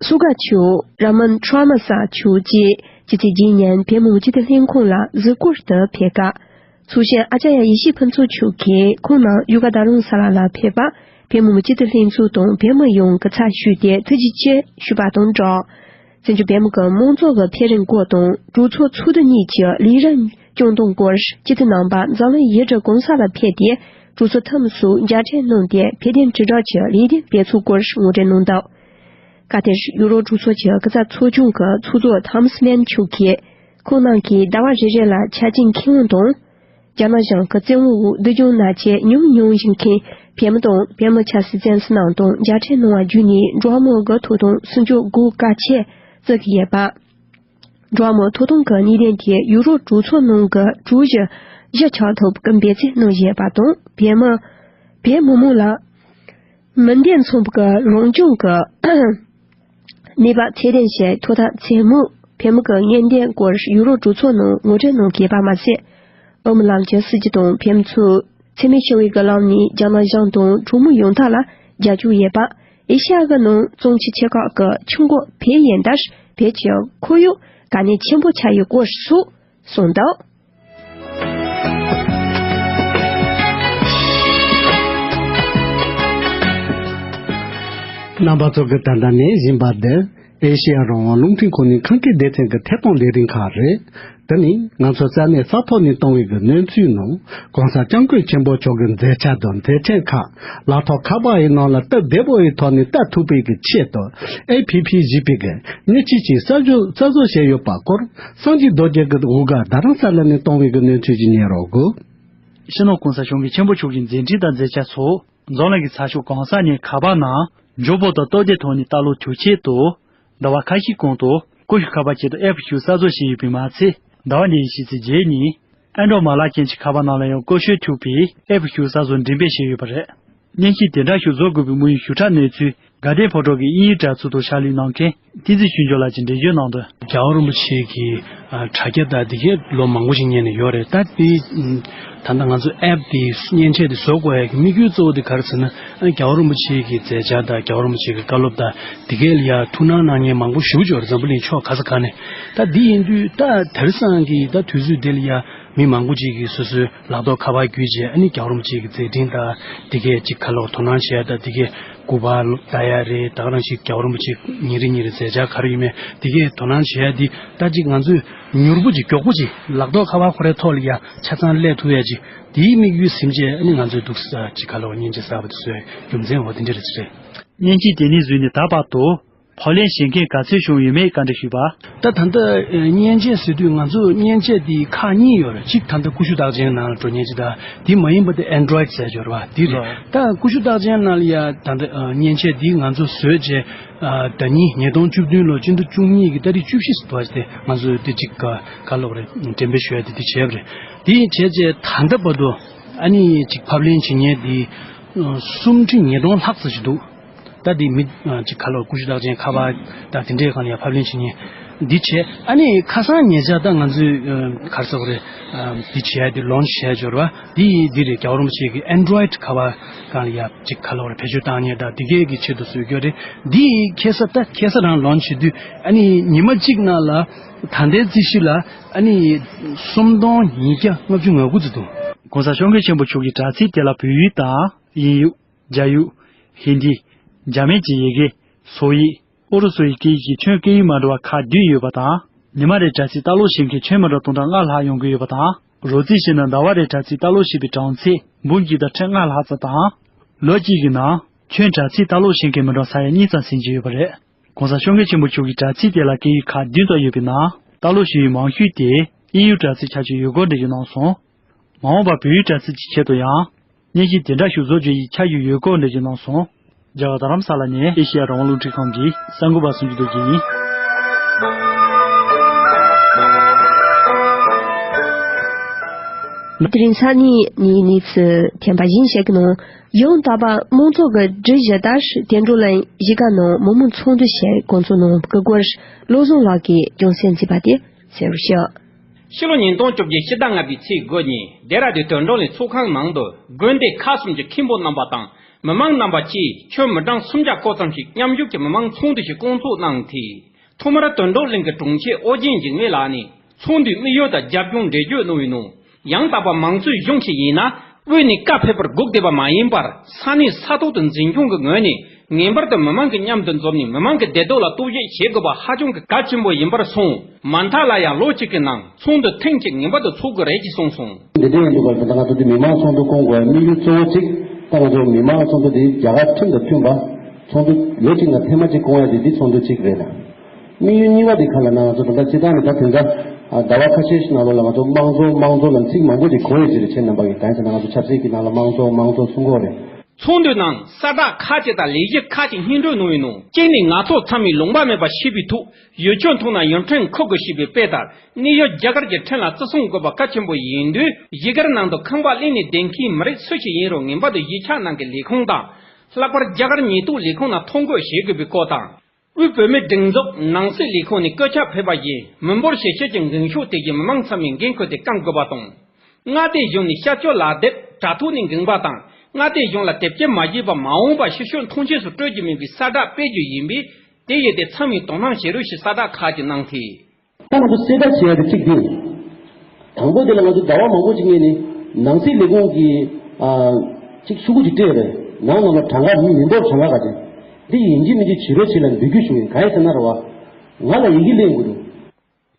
སུ་ག་ཆུ་ར་མན་ཁྲ་མ་ས་ཆུ་བཅས་ཕྱི་ཚེས་བརྒྱད་ཉིན་བོད་མི་མང་སྤྱི་འཐུས་ལྷན་ཁང་ལ་གཟིགས་སྐོར་དུ་ཕེབས་སྐབས། ཚོགས་གཞོན་ཨ་ཅཱརྱ་ཡེ་ཤེས་ཕུན་ཚོགས་མཆོག་གིས་ཁོང་རྣམས་ཡུ་ག་རྡ་རམ་ས་ལ་ལ་ཕེབས་པ་བོད་མི་མང་སྤྱི་འཐུས་ལྷན་ཚོགས་དང་བོད་མི་ཡོངས་ཀྱི་ཚབ་ཞུས་ཏེ་ཐུགས་རྗེ་ཆེ་ཞུས་པ་དང་སྦྲགས། བཙན་བྱོལ་བོད་མི་གི་མང་གཙོ་གི་འཕེལ་རིམ་སྐོར་དང་གྲོས་ཚོགས་ཚོགས་དུས་གཉིས་ཀྱི་ལས་རིམ་སྐྱོང་སྟངས་སྐོར་སྤྱི་འཐུས་རྣམ་པ་འཛམ་གླིང་ཡུལ་གྲུ་གང་ས་ལ་ཕེབས་ཏེ་གྲོས་ཚོགས་འཐུས་མི་ཚོར་མཇལ་འཕྲད་གནང་སྟེ་བོད་དོན་དྲིལ་བསྒྲགས་ཀྱི་ལས་དོན་སྤེལ་ཚུལ་སྐོར་ངོ་སྤྲོད་གནང་འདུག། སྐབས་དེར་ཡུ་རོབ་གྲོས་ཚོགས་ཀྱི་སྐུ་ཚབ་ཚོགས་ཆུང་གི་ཚོགས་གཙོ་ཐམ་སི་མན་མཆོག་གིས་ཁོང་རྣམས་ཀྱིས་ཟླ་བ་རེ་རེ་ལ་ཆ་རྐྱེན་ཁེ་དབང་དང་། རྒྱ་ནག་གཞུང་གི་བཙན་དབང་འོག་སྡུག་སྦྱོང་མནར་གཅོད་མྱོང་མྱོང་བཞིན་མཁན་བོད་མི་དང་བོད་མི་ཆབ་སྲིད་བཙོན་ཟུར་རྣམས་དང་མཇལ་འཕྲད་གནང་བ་བརྒྱུད་ནས་འགྲོ་བ་མིའི་དགོས་མཁོ་དང་སྲུང་སྐྱོབ་དགོས་གལ་ཆེ་ བརྩི་གི་ཡོད་པ། འགྲོ་བ་མིའི་ཐོབ་ཐང་གི་གནས་བརྟན་དེ་ཡུ་རོབ་གྲོས་ཚོགས་ནང་གི་གྲོས་གཞི་བཞི་ཆགས་ཐུབ་ཀྱི་འབད་བརྩོན་གནང་བཞིན་ཡོད་པ་དང་། བོད་མི་བོད་མི་མང་ལ་མི་སྡེ་མཚུངས་པའི་རང་སྐྱོང་གི་ནུས་པ་ཚད་ལྡན་ཞིག་ཐོབ་ཐབས་ཆེད་དམིགས་བོད་མི་གི་ངོས་འཛིན་སྐོར་ཡུ་རོབ་གྲོས་ཚོགས་ནང་ངོ་སྤྲོད་གནང་གི་ཡོད་པ་མ་ཟད། ཨོ་མི་ལམ་གྱི་སྲིད་ཇུས་དང་བོད་མི་ཚོས་འཚེ་མེད་ཞི་བའི་གི་ལམ་ནས་རྒྱ་ནག་གཞུང་དང་གྲོས་མོལ་ཡོང་ཐབས་ལ་རྒྱབ་སྐྱོར་ཡོད་པ། ཨེ་ཤ་ཡ་གི་ནང་གཙང་ཆུ་ཆེ་ཁག་གི་ཆུ་འགོ་བོད་ཡིན་སྟབས་བོད་ཀྱི་ཁོར་ཡུག་དཀའ་གནད་ཆེན་པོ་ཆགས་ཡོད་སྐོར་སོགས་གསུངས་འདུག། རྣམ་པ་ཚོ་གིས་ད་ལྟ་ནས་གཟིགས་པ་འདི་ཨེ་ཤེ་ཡ་རང་དབང་རླུང་འཕྲིན་ཁང་ནས་ཁམས་སྐད་སྡེ་ཚན་གྱི་ཐད་གཏོང་ལས་རིམ་ཁག་རེད། འདི་ནི་ང་ཚོ་ས་གནས་ས་ཐོག་ནས་གཏོང་བའི་གི་གནས་ཚུལ་ནང་གོང་ས་སྐྱབས་མགོན་ཆེན་པོ་མཆོག་གི་མཛད་འཆར་དང་མཛད་འཕྲིན་ཁག་ལག་ཐོག་ཁ་པར་ཡི་ནང་ལ་སྟབས་བདེ་པོ་ཡི་ཐོག་ནས་ལྟ་ཐུབ་པའི་གི་ཆེད་དུ་ཨེ་ཕི་ཕི་ཞེས་པའི་གི་བརྙན་འཕྲིན་ཅིག་གསར་བཟོ་གསར་བཟོ་བྱས་ཡོད་པ་སྐོར་སངས་རྒྱས་རྡོ་རྗེ་གི་འོ་སྒར་རྡ་རམ་ས་ལ་ནས་གཏོང་བའི་གི་གནས་ཚུལ་ཅིག་ཉན་རོགས་དགོས། སྤྱི་ནོར་གོང་ས་སྐྱབས་མགོན་ཆེན་པོ་མཆོག་གི་མཛད་འཕྲིན་དང་མཛད་འཆར་སོགས་འཛམ་གླིང་གི་ཚགས་ཤོག་གང་ས་ནས་ཁ་པར་ནང་མགྱོགས་པོ་དང་སྟབས་བདེ་ཐོག་ནས་ལྟ་ཀློག་ཐུབ་ཆེད་དུ། ཟླ་བ་ཁ་ཤས་གོང་དུ་ཀུ་ཤུ་ཁ་པར་ཆེད་དུ་ཨེབ་ཞིག་གསར་བཟོ་བྱས་ཡོད་པས་མ་ཚད། ཟླ་བ་འདིའི་ཕྱི་ཚེས་བརྒྱད་ཉིན་ཨན་ཌོ་མ་ལག་ཅན་གྱི་ཁ་པར་ནང་ལ་ཡང་ཀུ་ཤུ་ཐུག་པའི་ཨེབ་ཞིག་གསར་བཟོ་འགྲེམས་སྤེལ་བྱས་ཡོད་པ་རེད། སྙན་ཞུ་དེ་འདྲ་ཞིག་བཟོ་དགོས་པའི་དམིགས་ཡུལ་ཞིབ་ཕྲ་གནས་ཚུལ་དགའ་ལྡན་ཕོ་བྲང་གི་དབྱིན་ཡིག་དྲ་ཚིགས་དུ་ཕྱག་ལས་གནང་མཁན་བསྟན་འཛིན་ཆོས་འབྱོར་ལགས་ཀྱིས་འགྲེལ་བརྗོད་གནང་དོན། རྒྱལ་བ་རིན་པོ་ཆེ་གི་ཨ་དྲ་རྒྱ་དང་དེ་གས་ལོ་མང་པོ་ཞིག་ཉན་ནས་ཡོད་རེད། ད་དེ་ད་ལྟ་ང་ཚོ་ཨེབ་དེ་མཉེན་ཆས་དེ་བཟོ་དགོས་ཡ་གི་དམིགས་ཡུལ་གཙོ་བོ་དེ་ག་རེ་ཟེར་ན། ཨ་རྒྱལ་བ་རིན་པོ་ཆེ་གི་མཛད་འཆར་དང་རྒྱལ་བ་རིན་པོ་ཆེ་གི་བཀའ་སློབ་དང་དེ་གས་ལ་ཡ་ཐུགས་སྣང་གནང་མཁན་མང་པོ་ཞེ་པོ་ཅིག་ཡོད་རེད། འཛམ་བུ་གླིང་ཕྱོགས་ག་ས་ག་ནས། ད་དེ་ཡིན་དུས་ད་དེང་སང་གི་ད་དུས་ཚོད་དེ་ལ་ཡ་མི་མང་པོ་ཅིག་གིས་སོ་སོའི་ལག་ཐོག་ཁ་པར་བརྒྱུད་བྱས། ཨ་ནི་རྒྱལ་བ་རིན་པོ་ཆེ་གི་མཛད་འཕྲིན་དང་དེ་གས་ཅིག་ག་ལབ་དོ་སྣང་བྱེད་ཡ་དང་དེ་གས་སྐུ་པར་ལྟ་ཡ་རེད། ད་ག་ནང་བཞིན་རྒྱལ་བ་རིན་པོ་ཆེ་ཉིན་རེ་ཉིན་རེ་མཛད་འཆར་ག་རེ་ཡོད་མེད་དེ་གས་དོ་སྣང་བྱེད་ཡ་འདི་ད་ཅིག་ང་ཚོས་མྱུར་པོ་ཅིག་མགྱོགས་པོ་ཅིག་ལག་ཐོག་ཁ་པར་ཁོ་རའི་ཐོག་ལ་ཡ་ཆ་ཚང་སླེབས་ཐུབ་ཡ་ཅིག་དེའི་དམིགས་ཡུལ་ཟིན་བྱས། ཨ་ནི་ང་ཚོས་འདུག་ས་ཅིག་ག་ལབ་སྙན་ཆེན་གསར་པ་དེ་བཟོས་རྒྱུ་མཚན་འོ་དེ་འདྲ་རེད་ཟེར། སྙན་ཞུ་དེ་ནས་བཟོས་ནས་ད་བར་དུ་ཕབ་ལེན་བྱེད་མཁན་ག་ཚོད་བྱུང་ཡོད་མེད་བཀའ་འདྲི་ཞུས་པ། ད་ད་ལྟ་ཨ་མཉེན་ཆས་ཟེར་དུས་ང་ཚོ་མཉེན་ཆས་དེ་ཁག་གཉིས་ཡོད་རེད། གཅིག་ད་ལྟ་ཀུ་ཤུ་རྟགས་ཅན་ནང་ལ་འགྲོ་མཁན་ཅིག་དང་། དེ་མ་ཡིན་པ་དེ་ཨན་ཌོ་རོ་ཡིཌ་ཟེར་ཡོད་རེད་པ། དེ་རེད། ད་ཀུ་ཤུ་རྟགས་ཅན་ནང་ལ་ཡ་ད་ལྟ་ཨ་མཉེན་ཆས་དེ་ང་ཚོ་བཟོས་རྗེས་ཨ་ཟླ་ཉིན་ཉིས་སྟོང་བཅུ་བདུན་ལོ་སྤྱི་ཟླ་བཅུ་གཉིས་ཀྱི་ཏ་རིག་བཅུ་བཞི་ཙམ་དེ་ང་ཚོས་དེ་གཅིག་ག་ག་ལབ་རེད། འགྲེམས་སྤེལ་ཞུ་ཡ་དེ་དེ་བྱས་པ་རེད། དེ་བྱས་རྗེས་ད་ལྟ་བར་དུ་ཨ་ནི་གཅིག་ཕབ་ལེན་བྱེད་མཁན་དེ་སུམ་ཁྲི་ཉིས་སྟོང་ལྷག་ཙམ་ཞིག་འདུག། ད་དེ་མི་ཅིག་ག་ལོ་ཀུ་ཤུ་རྟགས་ཅན་ཁ་པར་ད་དེ་འདྲའི་སྒང་ལ་ཡ་ཕབ་ལེན་བྱེད་མཁན་འདི་བྱས། ཨ་ནི་ཁ་སང་ཉེ་ཆར་ད་ང་ཚོས་ག་རེ་ཟེར་དགོས་རེད། འདི་བྱས་དེ་ལོན་ཆི་བྱས་འབྱོར་བ་འདི་འདི་རེད། རྒྱལ་བ་རིན་པོ་ཆེ་གི་ཨན་ཌོ་རོ་ཡིཌ་ཁ་པར་སྒང་ལ་ཡ་ཅིག་ག་ལོ་རེད། བེད་སྤྱོད་བཏང་མཁན་ད་འདི་གས་ཀྱི་ཆེད་དུ་བཟོས་རྒྱུ་རེད། འདི་ཁ་སང་ད་ཁ་སང་རང་ལོན་ཆི་བྱེད་དུས་ཨ་ནི་ཉི་མ་གཅིག་ནང་ལ་ད་ལྟའི་རྩིས་གཞི་ལ་ཨ་ནི་སུམ་སྟོང་ཉིས་བརྒྱ་ལྔ་བཅུ་ང་དགུ་ཙམ་འདུག། གོང་ས་སྐྱབས་མགོན་ཆེན་པོ་མཆོག་གི་དྲ་ཚིགས་དེ་ལ་བོད་ཡིག་དང་དབྱིན་ཡིག། རྒྱ་ཡིག། ཧིན་དི། འཇར་མན་གྱི་ཡི་གེ། སོག་ཡིག། ཨུ་རུ་སུ་ཡི་སྐད་ཡིག་བཅས་ཁྱོན་སྐད་ཡིག་མ་འདྲ་བ་ཁག་བདུན་ཡོད་པ་དང་། ཉི་མ་རེར་དྲ་ཚིགས་ལྟ་ཀློག་བྱེད་མཁན་ཁྱོན་མི་འདྲ་སྟོང་ཕྲག་ལྔ་ལྷག་ཡོང་གི་ཡོད་པ་དང་། རོབ་རྩིས་བྱས་ན་ཟླ་བ་རེར་དྲ་ཚིགས་ལྟ་ཀློག་བྱེད་པའི་གྲངས་ཚད་འབུམ་གཅིག་དང་ཁྲི་ལྔ་ལྷག་ཙམ་དང་། ལོ་གཅིག་གི་ནང་ཁྱོན་དྲ་ཚིགས་ལྟ་ཀློག་བྱེད་མཁན་མི་འདྲ་ས་ཡ་གཉིས་ཙམ་ཟིན་གྱི་ཡོད་པ་རེད། གོང་ས་སྐྱབས་མགོན་ཆེན་པོ་མཆོག་གི་དྲ་ཚིགས་དེ་ལ་སྐད་ཡིག་ཁག་བདུན་ཙམ་ཡོད་པའི་ནང་ལྟ་ཀློག་ཞུ་ཡུལ་མང་ཤོས་དེ་དབྱིན་ཡིག་དྲ་ཚིགས་ཆགས་ཀྱི་ཡོད་སྐོར་འགྲེལ་བརྗོད་གནང་སོང་། མ་འོངས་པར་བོད་ཡིག་དྲ་ཚིགས་ཀྱི་ཆེད་དུ་ཡང་། སྙན་ཞུ་དེ་འདྲ་ཞིག་བཟོ་རྒྱུ་ཡི་འཆར་གཞི་ཡོད་སྐོར་འགྲེལ་བརྗོད་གནང་སོང་། རྒྱ་གར་རྡ་རམ་ས་ལ་ནས་ཨེ་ཤེ་ཡ་རང་དབང་རླུང་འཕྲིན་ཁང་གི་གསར་འགོད་པ་སུམ་ཅུ་རྡོ་རྗེ་ཡིན། དེ་རིང་ས་གནས་ནས་གནས་ཚུལ་ཐེངས་པ་བཞིན་བཤད་ཀྱི་ནང་། ཡང་དག་པ་མང་ཚོགས་ཀྱི་སྒྲིག་གཞི་ལྟར་བདེ་འགྲོ་གླིང་གཞིས་ཀ་ནང་མི་མང་ཚོགས་འདུ་ཞིག་སྐོང་ཚོགས་གནང་གི་སྐོར་བློ་བཟང་ལགས་ཀྱིས་རྒྱང་སྲིང་མཛད་པ་དེ་གསན་རོགས་ཞུ། ཕྱི་ལོ་ཉིས་སྟོང་བཅོ་བརྒྱད་ཕྱི་ཟླ་ལྔ་པའི་ཚེས་དགུ་ཉིན་ལྡེ་ར་ལྡུན་དོན་གྲུབ་གླིང་ཚོགས་ཁང་ནང་དུ་དགོན་སྡེ་ཁག་གསུམ་གྱི་མཁན་པོ་རྣམ་པ་དང་མི་མང་རྣམ་པ་བཅས་ཁྱོན་མི་གྲངས་སུམ་བརྒྱ་སྐོར་ཙམ་ཞིག་མཉམ་ཞུགས་ཀྱིས་མི་མང་ཚོགས་འདུ་ཞིག་སྐོང་ཚོགས་གནང་སྟེ། ཐོག་མར་དོན་གྲུབ་གླིང་གི་དྲུང་ཆེ་ཨོ་རྒྱན་འཇིགས་མེད་ལགས་ནས་ཚོགས་འདུའི་དམིགས་ཡུལ་དང་རྒྱབ་ལྗོངས་འགྲེལ་བརྗོད་གནང་བའི་ནང་། ཡང་དག་པ་མང་གཙོའི་གཞུང་ཞིག་ཡིན་ན། དབུས་ནས་བཀའ་ཕེབས་པར་སྒུག་བསྡད་པ་མ་ཡིན་པར། ས་གནས་ས་ཐོག་ཏུ་འཛིན་སྐྱོང་གི་ངོས་ནས་ངེས་པར་དུ་མི་མང་གི་མཉམ་དུ་འཛོམས་ནས་མི་མང་གི་བདེ་སྡུག་ལ་རྟོག་ཞིབ་བྱེད་དགོས་པ་ཧ་ཅང་གི་གལ་ཆེན་པོ་ཡིན་པར་སོང་། མ་མཐའ་ལ་ཡང་ལོ་གཅིག་གི་ནང་ཚོགས་འདུ་ཐེངས་གཅིག་ངེས་པར་དུ་ཚོགས་དགོས་རེད་ཅེས་གསུངས་སོང་། འདི་འདྲ་ཡིན་དུས་ད་ལྟ་ང་ཚོ་འདི་མི་མང་ཚོགས་འདུ་སྐོང་དགོས་དམིགས་ཡུལ་གཙོ་བོ་གཅིག་ད་ང་ཚོ་མི་མང་ཚོགས་འདུ་འདི་རྒྱ་གར་ཁྲིམས་དང་མཐུན་པ། ཚོགས་འདུ་ལོ་གཅིག་ནང་ཐེངས་མ་གཅིག་སྐོང་ཡ་འདི་འདི་ཚོགས་འདུ་གཅིག་རེད་ལ། དམིགས་ཡུལ་གཉིས་པ་འདི་ག་ལ་ན་ང་ཚོ་ད་ལྟ་སྤྱིར་བཏང་ནས་ད་དེང་སང་ཟླ་བ་ཁ་ཤས་ཤིག་ནང་ལོགས་ལ་ང་ཚོ་དམངས་གཙོ་དམངས་གཙོ་ལ་ཚིག་མང་པོ་ཅིག་གོ་ཡོད་ཅིག་རེད། ཁྱེད་རྣམ་པ་གིས་ད་ཡིན་ཟེར་ན་ང་ཚོ་ཆབ་སྲིད་ཀྱི་ནང་ལ་དམངས་གཙོ་དམངས་གཙོ་གསུང་གི་ཡོད་རེད། ཚོགས་འདུའི་ནང་གསལ་བསྒྲགས་ཁག་ཅིག་དང་ལས་གཞི་ཁག་ཅིག་སྙན་སྒྲོན་གནང་བའི་ནང་། གཅིག་ནས་ང་ཚོ་ཚང་མས་ལུང་པ་མེད་པར་ཤེས་པའི་ཐོག་ཡུལ་ཆོས་མཐོང་ན་ཡུལ་ཕྲན་འཁུར་དགོས་ཞེས་པའི་དཔེ་ལྟར། གནས་ཡུལ་རྒྱ་གར་གྱི་ཕྲན་ལ་བརྩི་སྲུང་དགོས་པ་གལ་ཆེན་པོ་ཡིན་དུས། གཞིས་སྒར་ནང་དུ་ཁང་པ་གླས་ནས་བསྡད་མཁན་མི་རིགས་སུ་ཞིག་ཡིན་རུང་། ངེས་པར་དུ་གཞིས་ཆགས་ནང་གི་ལས་ཁུངས་དང་། ལྷག་པར་རྒྱ་གར་ཉེན་རྟོག་ལས་ཁུངས་ནང་ཐོ་འགོད་བྱེད་དགོས་པའི་སྐོར་དང་། དབུས་བོད་མིའི་སྒྲིག་འཛུགས་ནང་སྲིད་ལས་ཁུངས་ནས་སྐུ་ཕྱག་ཕེབས་པ་བཞིན་མི་འབོར་ཞེ་ཆེ་གྱི་འགེངས་ཤོག་དེ་བཞིན་མི་མང་ཚང་མས་འགན་ཁུར་ཏེ་བསྐང་དགོས་པ་དང་། མངའ་སྡེ་གཞུང་ནས་བཤད་སྤྱོད་ལག་དེབ་དྲ་ཐོག་ནས་འགེངས་པ་དང་། མངའ་སྡེ་གཞུང་ལ་དེབ་སྐྱེལ་མ་བྱས་པར་མ་འོངས་པར་ཕྱི་བཤོལ་མཐོང་ཆོས་སུ་སྤྲོད་རྒྱུ་མིན་པའི་གསལ་བསྒྲགས་སྤེལ་རྒྱུ་ཡིན་པས། དེ་ཡིན་ཏེ་ཚང་མས་དོ་སྣང་བྱེད་རོགས་ཞེས་གསལ་བསྒྲགས་ཁག་ཅིག་གནང་སྟེ། ད་ང་ཚོ་གསལ་བསྒྲགས་བྱས་ཡ་དེ་གཅིག་དེ། དང་པོ་དེ་ལ་ང་ཚོ་ཟླ་བ་མང་པོ་ཅིག་སྔོན་ནས་ནང་སྲིད་ལས་ཁུངས་ཀྱིས་ཨ་ཅིག་ཤོག་གུ་ཅིག་སྤྲད་ཡོད་རེད། ནང་ལ་གྲངས་ཀ་མི་མི་འབོར་གྲངས་ཀ་ག་ཅིག་འདི་ཡིན་གཅིག་མིན་གཅིག་བྱེད་རོགས་བྱེད་ལ་འབོད་སྐུལ་ཞུ་ཡིན། ག་རེ་ཟེར་ན་རེད་བ། ང་ལ་ཡི་གེ་ལེན་དགོས་འདུག་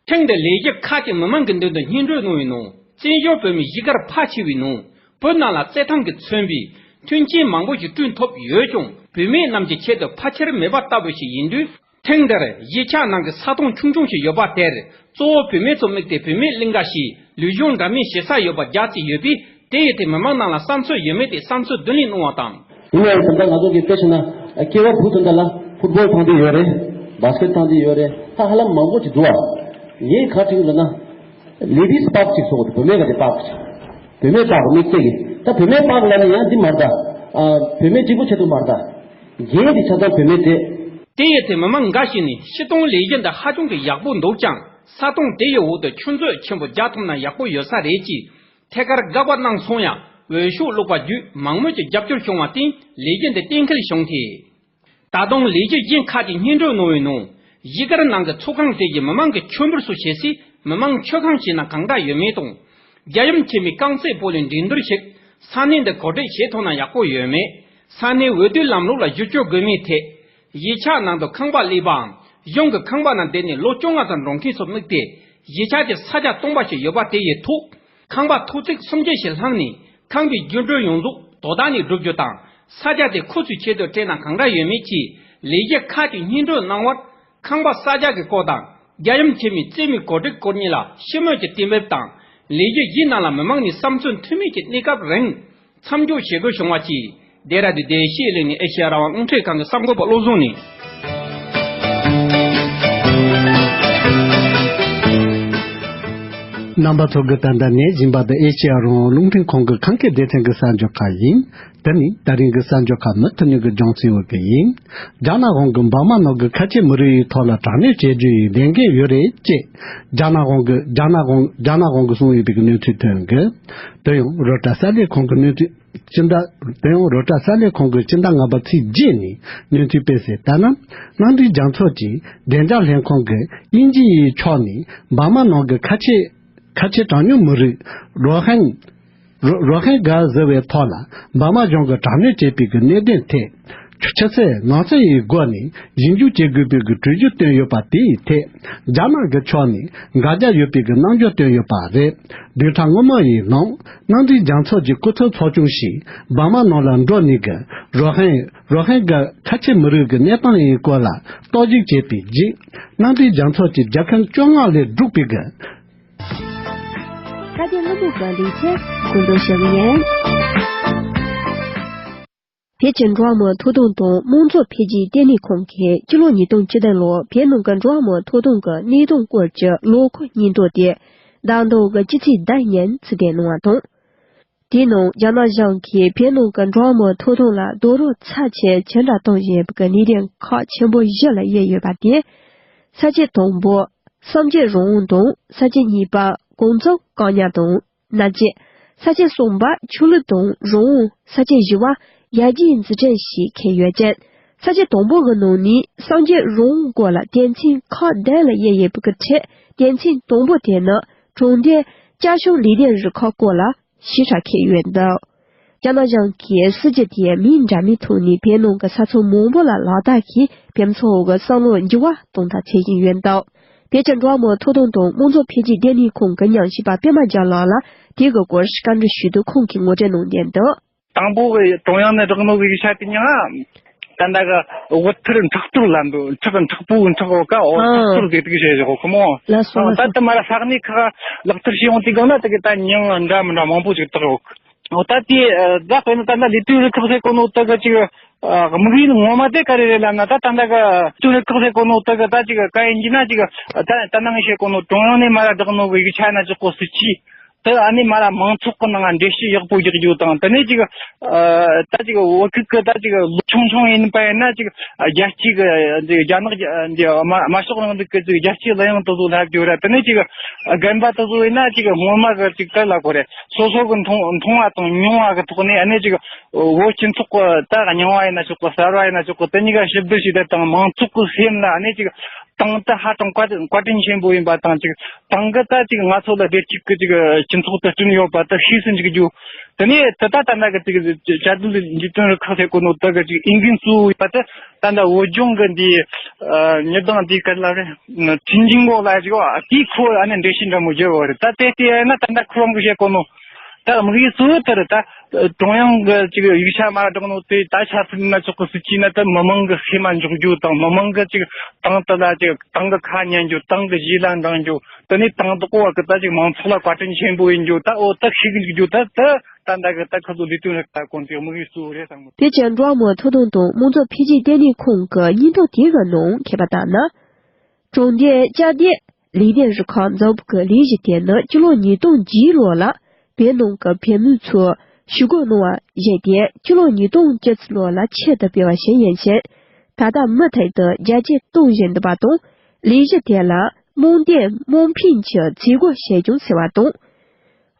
ཐེངས་འདིར་ལས་གཞི་ཁག་ཅིག་མི་མང་གི་མདུན་དུ་སྙན་སྒྲོན་གནང་བའི་ནང་། བཙན་བྱོལ་བོད་མི་གཞིས་སྒར་ཕལ་ཆེ་བའི་ནང་བོད་ནང་ལ་བཙན་ཐབས་ཀྱིས་མཚོན་པའི་མཐུན་རྐྱེན་མང་པོ་ཞིག་བསྐྲུན་ཐུབ་ཡོད་ཀྱང་། བུད་མེད་རྣམས་ཀྱི་ཆེད་དུ་ཕལ་ཆེར་མེད་པ་ལྟ་བུ་ཞིག་ཡིན་དུས། ཐེངས་འདིར་གཞིས་ཆགས་ནང་གི་ས་སྟོང་ཆུང་ཆུང་ཞིག་ཡོད་པ་དེར་གཙོ་བོ་བུད་མེད་ཚོ་དམིགས་ཏེ། བུད་མེད་གླིང་ག་ཞེས་ལུས་སྦྱོང་འདྲ་མིན་བྱེད་ས་ཡོད་པ་རྒྱག་བྱས་ཡོད་པས། དེ་ཡིན་ཏེ་མི་མང་རྣམས་ལ་བསམ་ཚུལ་ཡོད་མེད་དེ་བསམ་ཚུལ་བསྡུ་ལེན་གནང་བ་དང་། ཡིན་ནའང་ད་ལྟ་ང་ཚོ་གི་དཔེ་བྱས་ན་སྐྱེས་པ་བུ་ད་ལྟ་ལ་ཕུཊ་བོལ་ཐང་དེ་ཡོད་རེད། བྷ་སི་ཀེཊ་ཐང་དེ་ཡོད་རེད། ད་ཧ་ལམ་མང་པོ་ཅིག་འདུག་ཨ། ངས་ག་རེ་དྲན་གྱི་འདུག་ན། ལེ་ཌིས་པཱག་ཅིག་བཟོ་དགོས་འདུག་བུད་མེད་ག་དེ་པཱག་ཅིག་བུད་མེད་པཱག་དམིགས་བསལ་གྱི། ད་བུད་མེད་པཱག་ལབ་ན་ཡང་འདི་མ་རེད་ད། ཨ། བུད་མེད་གཅིག་པུ་ཆེད་དུ་མ་རེད་ད། རྒན་དེ་ཆ་ཚང་བུད་མེད་རེད། དེ་ཡིན་ཏེ་མི་མང་འགའ་ཞིག་ནས་སྤྱིར་བཏང་ལས་གཞི་འདི་ཧ་ཅང་གི་ཡག་པོ་འདུག་ཀྱང་། ས་སྟོང་དེ་ཡི་འོག་ཏུ་ཆུ་མཛོད་ཆེན་པོ་རྒྱག་ཐུབ་ན་ཡག་པོ་ཡོད་ས་རེད་ཅེས་ཐད་ཀར་དགག་པ་གནང་སོང་ཡང་། འོས་ཤོག་བླུགས་པ་བརྒྱུད་མང་མོས་ཀྱི་རྒྱབ་སྐྱོར་བྱུང་བར་བརྟེན་ལས་གཞི་འདི་གཏན་འཁེལ་བྱུང་སྟེ། ད་དུང་ལས་གཞི་གཞན་ཁག་ཅིག་སྙན་སྒྲོན་གནང་བའི་ནང་། གཞིས་སྒར་ནང་གི་ཚོགས་ཁང་དེ་བཞིན་མི་མང་གི་མཆོད་འབུལ་སོགས་བྱེད་སའི་མི་མང་མཆོད་ཁང་ཞིག་ན་གང་འདྲ་ཡོད་མེད་དང་། རྒྱལ་ཡུམ་ཆེན་མོའི་རྐང་རྩེད་སྤོ་ལོའི་འགྲན་བསྡུར་ཞིག་ས་གནས་འདི་གོ་སྒྲིག་བྱེད་ཐུབ་ན་ཡག་པོ་ཡོད་མེད། ས་གནས་འོས་བསྡུའི་ལམ་ལུགས་ལ་བསྒྱུར་བཅོས་དགོས་མིན་ཐད། གཞིས་ཆགས་ནང་དུ་ཁང་པ་གླས་པའམ་གཞུང་གི་ཁང་པ་ནང་བསྡད་ནས་ལོ་བཅོ་ལྔ་ཙམ་འགྲོ་མཁན་ཚོ་དམིགས་ཏེ། གཞིས་ཆགས་ཀྱི་ས་ཆ་སྟོང་པ་ཞིག་ཡོད་པ་དེ་ཡི་ཐོག་ཁང་པ་ཐོག་བརྩེགས་སུམ་ཅུ་ཞིག་བསླངས་ནས། ཁང་པའི་རྒྱུན་སྒྲིལ་ཡོངས་རྫོགས་དོ་བདག་ནས་བསྒྲུབ་རྒྱུ་དང་། ས་ཆ་དེ་ཁོ་ཚོའི་ཆེད་དུ་སྤྲད་ན་གང་འདྲ་ཡོད་མེད་ཀྱི་ལས་གཞི་ཁག་ཅིག་སྙན་སྒྲོན་གནང་བར། ཁང་པ་གསར་རྒྱག་གི་སྐོར་དང་། རྒྱལ་ཡུམ་ཆེན་མོའི་རྩེད་མོའི་གོ་སྒྲིག་སྐོར་གཉིས་ལ་ཞི་མོལ་གྱི་གཏན་འབེབས་དང་། ལས་གཞི་གཞན་རྣམས་ལ་མི་མང་ནས་བསམ་ཚུལ་མཐུན་མིན་གྱི་གནས་སྐབས་རིང་མཚམས་འཇོག་བྱེད་དགོས་བྱུང་བ་བཅས། ལྡེ་ར་ལྡུན་བདེ་སྐྱིད་གླིང་ནས་ཨེ་ཤེ་ཡ་རང་དབང་རླུང་འཕྲིན་ཁང་གི་གསར་འགོད་པ་བློ་བཟང་ནས། རྣམ་པ་ཚོ་གིས་ད་ལྟ་ཉན་བཞིན་པ་དེ་ཨེ་ཤེ་ཡ་རང་དབང་རླུང་འཕྲིན་ཁང་གི་ཁམས་སྐད་སྡེ་ཚན་གྱི་གསར་འགྱུར་ཁག་ཡིན། དེ་ནི་ད་རིང་གི་གསར་འགྱུར་ཁག་མུ་མཐུད་ནས་ཀྱི་རྒྱང་སྲིང་འོག་གི་ཡིན། རྒྱ་ནག་གཞུང་གིས་འབར་མ་ནང་གི་ཁ་ཆེ་མི་རིགས་ཡི་ཐོག་ལ་དྲག་གནོན་བྱེད་རྒྱུ་ཡི་ལས་འགན་ཡོད་རེད་ཅེས། རྒྱ་ནག་གཞུང་གིས་རྒྱ་ནག་གཞུང་རྒྱ་ནག་གཞུང་གིས་གསུངས་ཡོད་པའི་གནས་ཚུལ་ཐོན་གི། དེ་ཡང་རོའི་ཊར་གསར་ལས་ཁང་གི་གནས་ཚུལ། སྤྱི་ཟླ། དེ་ཡང་རོའི་ཊར་གསར་ལས་ཁང་གིས་སྤྱི་ཟླ་ལྔ་པ་ཚེས་བརྒྱད་ནས་གནས་ཚུལ་སྤེལ་གསལ་ལྟར་ན། མནའ་འབྲེལ་རྒྱལ་ཚོགས་ཀྱི་བདེ་འཇགས་ལྷན་ཁང་གིས་དབྱིན་ཇི་ཡི་ཕྱོགས་ནས་འབར་མ་ནང་གི་ཁ་ཆེ་ཁ་ཆེ་གྲངས་ཉུང་མི་རིགས་རོ་ཧན་རོ་རོ་ཧན་གྷ་ཟེར་བའི་ཐོག་ལ་འབར་མ་གཞུང་གིས་དྲག་གནོན་བྱས་པའི་གི་གནད་དོན་ཐད། ཕྱི་གསལ་ནང་གསལ་ཡི་སྒོ་ནས་ཞིབ་འཇུག་བྱེད་དགོས་པའི་གི་གྲོས་གཞི་བཏོན་ཡོད་པ་དེའི་ཐད། རྒྱ་ནག་གི་ཕྱོགས་ནས་འགལ་ཟླ་ཡོད་པའི་གི་རྣམ་འགྱུར་བཏོན་ཡོད་པ་རེད། བདུན་ཕྲག་སྔོན་མ་ཡི་ནང་མནའ་འབྲེལ་རྒྱལ་ཚོགས་ཀྱི་སྐུ་ཚབ་ཚོགས་ཆུང་ཞིག་འབར་མ་ནང་ལ་འགྲོ་ནས་གི་རོ་ཧན་རོ་ཧན་གྷ་ཁ་ཆེ་མི་རིགས་ཀྱི་གནས་སྟངས་ཡི་སྐོར་ལ་རྟོག་ཞིབ་བྱས་པའི་རྗེས། མནའ་འབྲེལ་རྒྱལ་ཚོགས་ཀྱི་རྒྱལ་ཁབ་བཅོ་ལྔ་ལས་གྲུབ་པའི་གི། ཁ་གཏད་གློ་བུར་གྱི་ལས་འཆར་གོ་འདོན་ཞུ་གི་ཡིན། བོད་ཀྱི་འགྲོ་བ་མིའི་ཐོབ་ཐང་དང་དམངས་གཙོ་འཕེལ་རྒྱས་ལྟེ་གནས་ཁང་གིས་སྤྱི་ལོ་ཉིས་སྟོང་བཅུ་བདུན་ལོར་བོད་ནང་གི་འགྲོ་བ་མིའི་ཐོབ་ཐང་གི་གནས་སྟངས་སྐོར་གྱི་ལོ་འཁོར་སྙིང་སྟོབས་དེ་ཟླ་འདིའི་སྤྱི་ཚེས་བདུན་ཉིན་ཚུགས་གཏན་གནང་བ་དང་། དེའི་ནང་རྒྱ་ནག་གཞུང་གིས་བོད་ནང་གི་འགྲོ་བ་མིའི་ཐོབ་ཐང་ལ་རྡོག་རོལ་ཚབས་ཆེ་ཇི་འདྲ་གཏོང་བཞིན་པའི་གནད་དོན་ཁག་ཆེན་པོ་བཞི་ལ་དབྱེ་ཡོད་པ་དེ། ས་བཅད་དང་པོ། སངས་རྒྱས་རང་དབང་དང་། ས་བཅད་གཉིས་པ། གང་འཚམ་བཀག་ཉར་དང་། མནར་གཅོད། ས་བཅད་གསུམ་པ། ཆོས་ལུགས་དང་རང་དབང་། ས་བཅད་བཞི་བ། ཡར་རྒྱས་འཛུགས་སྐྲུན་ཞེས་འཁོད་ཡོད་ཅིང་། ས་བཅད་དང་པོ་གི་ནང་ནས་སངས་རྒྱས་རང་དབང་སྐོར་ལ་དོན་ཚན་ཁག་བདུན་ལ་དབྱེ་ཡོད་པའི་ཁྲོད་དོན་ཚན་དང་པོ་དེ་ནི་དྲང་བདེན་བསྐྱར་བཤུ་ལས་དོན་རུ་ཁག་སྐོར་ལ་ཞིབ་ཕྲ་འཁོད་ཡོད་འདུག་རྒྱ་ནག་གཞུང་གིས་སྲིད་ཇུས་དེ་མིང་འདྲ་མིན་ཐོག་ནས་བོད་ནང་གི་ས་མཚམས་མང་པོ་ལ་ལག་བསྟར་གྱིས་བོད་མི་ཚོའི་བསམ་བློ་འགྱུར་བ་གཏོང་ཐབས་བྱེད་བཞིན་ཡོད་འདུག་བོད་ཀྱི་འགྲོ་བ་མིའི་ཐོབ་ཐང་དང་དམངས་གཙོ་འཕེལ་རྒྱས་ལྟེ་གནས་ཁང་གི་ཉམས་ཞིབ་པ་པད་མ་རྒྱལ་ལགས་ལ་དེ་གི་སྐོར་བཀའ་འདྲི་ཞུས་དུས་ཁོང་གིས་ངོ་སྤྲོད་གནང་དོན་དུ། དང་པོ་གི་ཀྲུང་དབྱང་ནས་བསྒྲགས་གནང་བའི་ཡིག་ཆ་དེ་ཉིད་ད་ལྟ་གི་དབུལ་ཐར་ཕྲག་དོག་ལ་འདུག་ཕྲག་ཕྲག་པོའི་ཕྲག་འོག་ག་འོ་ཨ། ཕྲག་དོག་དེ་དུག་བྱས་བཞག་གོ་མོ། ལགས་སོ་ལགས་ད་སོ། ད་མ་ར་ས་གནས་ཁག་ལག་བསྟར་བྱས་ཡོང་དུས་སྒང་ན་དེ་གི་ད་མིང་འདྲ་མི་འདྲ་མང་པོ་ཅིག་བཏགས་ཡོད། འོ་ད་དེ་ད་དཔེར་ན་ད་ལྟ་ལས་དོན་རུ་ཁག་ཟེར་གོ་ནོ་དེ་གི་ཅིག་དམིགས་ཡུལ་ངོ་མ་དེ་ག་རེ་རེད་ལབ་ན། ད་ད་ལྟ་གི་ལས་དོན་རུ་ཁག་ཟེར་གོ་ནོ་དེ་གི་ད་ཅིག་ག་ཡིན་གྱི་ན་ཅིག་ད་ད་ནང་ངས་བཤད་གོ་ནོ་ཀྲུང་དབྱང་ནས་མ་ར་བསྒྲགས་ནོ་གི་ཡིག་ཆ་ན་ཅིག་གོ་སྲིད་ཅི། དེ་ཨ་ནི་མ་ར་མང་ཚོགས་ཀྱི་ནང་འགྲེལ་བཤད་ཡག་པོ་རྒྱག་རྒྱུ་དང་། དེ་ནས་ཅིག་ད་ཅིག་བོད་ཁུལ་གི་ད་ཅིག་ལོ་ཆུང་ཆུང་ཡིན་པ་ཡིན་ན་ཅིག་རྒྱལ་སྤྱི་གི་ཅིག་རྒྱ་ནག་འདི་དམར་ཤོག་རིང་ལུགས་ཀྱི་ཅིག་རྒྱལ་སྤྱིའི་གླུ་དབྱངས་དེ་ཚོ་ལབ་རྒྱུ་ར། དེ་ནས་ཅིག་རྒན་པ་དེ་ཚོ་ཡིན་ན་ཅིག་སྔོན་མ་གི་ཅིག་ག་ལབ་དགོས་རེད། སོ་སོ་གི་མཐོང་མཐོང་བ་དང་མྱོང་བ་གི་ཐོག་ནས་ཨ་ནི་ཅིག་བོད་སྤྱི་ཚོགས་ཀྱི་ད་རྙིང་བ་ཡིན་ན་ཆོག་གི། གསར་བ་ཡིན་ན་ཆོག་གི། དེ་གཉིས་ཀ་ཞིབ་བསྡུར་བྱས་ཏེ་དང་མང་ཚོགས་ཀྱི་སེམས་ལ་ཨ་ནི་ཅིག་དང་དུ་ཧ་ཅང་བཀའ་བཀའ་དྲིན་ཆེན་པོ་ཡིན་པ་དང་། ཅིག་དང་གི་ད་ཅིག་ང་ཚོ་ལ་བདེ་སྐྱིད་ཀྱི་ཅིག་སྤྱི་ཚོགས་དུ་བསྐྲུན་ཡོད་པ་དུ་ཤེས་སུ་འཇུག་རྒྱུ། དེ་ནས་དེ་ད་ད་ལྟ་གི་ཅིག་བཅའ་སྡོད་ལས་དོན་རུ་ཁག་ཟེར་གོ་ནོ་དེ་གི་ཅིག་འོས་འགན་གཙོ་བོ་ཡིན་པ་དུ། ད་ལྟ་བོད་ལྗོངས་ཀྱི་འདི་ཨ་མི་གདོང་འདི་ག་ལ་རེད། ཁྲིན་ཅིང་གོ་ལ་ཞིག་བ་དེའི་ཁོ་ཨ་ནི་འགྲེལ་བཤད་འདྲ་མོ་བརྒྱབ་ཡོད་རེད། ད་དེ་དེ་ཡིན་ན་ད་ལྟ་ཁོ་རང་གི་བཤད་གོ་ནོ་ད་དམིགས་ཡུལ་གཙོ་བོ་དེ་རེད། ད་ཀྲུང་དབྱང་གི་ཅིག་ཡིག་ཆ་མ་བསྒྲགས་ནོ་དེ་ད་ཆ་ཚིག་ན་ཆོག་གི་སྲིད་ཇུས་ན་ད་མི་མང་གི་སེམས་མ་འཇོག་རྒྱུ་དང་། མི་མང་གི་ཅིག་དང་དུ་ལ་ཅིག་དང་གི་ཁ་ཉན་རྒྱུ། དང་གི་གཞི་ལ་འདང་རྒྱུ། དེ་ནས་དང་དུ་གོ་བ་གི་ད་ཅིག་མང་ཚོགས་ལ་བཀའ་དྲིན་ཆེན་པོ་ཡིན་རྒྱུ། ད་འོ་ད་ཤིག་འཇུག་རྒྱུ། ད་ད་ད་ལྟ་གི་ད་ཁོ་ཚོ་ལས་དོན་རེད། ད་གོང་དུ་དམིགས་ཡུལ་གཙོ་བོ་རེད་བསམ་གི། བོད་ཀྱི་འགྲོ་བ་མིའི་ཐོབ་ཐང་དང་དམངས་གཙོ་འཕེལ་རྒྱས་ལྟེ་གནས་ཁང་གི་སྙན་ཐོ་དེ་གི་ནང་མཁས་པ་ལྟར་ན། གྲོང་སྡེ་བཅའ་སྡོད་ལས་སྡེ་རུ་ཁག་འཛུགས་པའི་ལས་གཞི་དེ་ནི་སྤྱི་ལོ་ཉིས་སྟོང་བརྒྱད་ལོ་ལ་བོད་ནང་གི་བོད་མི་ཚོས་ཞུ་སྐུལ་གནང་བ་བཞིན་ཏེ། སྤྱི་ལོ་ཉིས་སྟོང་བཅུ་གཅིག་ལོ་ལ་ཆེད་དུ་སྤེལ་བ་ཞིག་ཡིན་ཞིང་། ད་ལྟ་མུ་མཐུད་དུ་རྒྱ་སྐྱེད་གཏོང་བཞིན་འདུག་པ་དང་། ལས་གཞི་དེ་ལ་རྨོངས་དད་རྨོངས་འཕེན་གྱི་བྱེད་སྒོ་བྱས་ཀྱང་ཟེར་བ་དང་།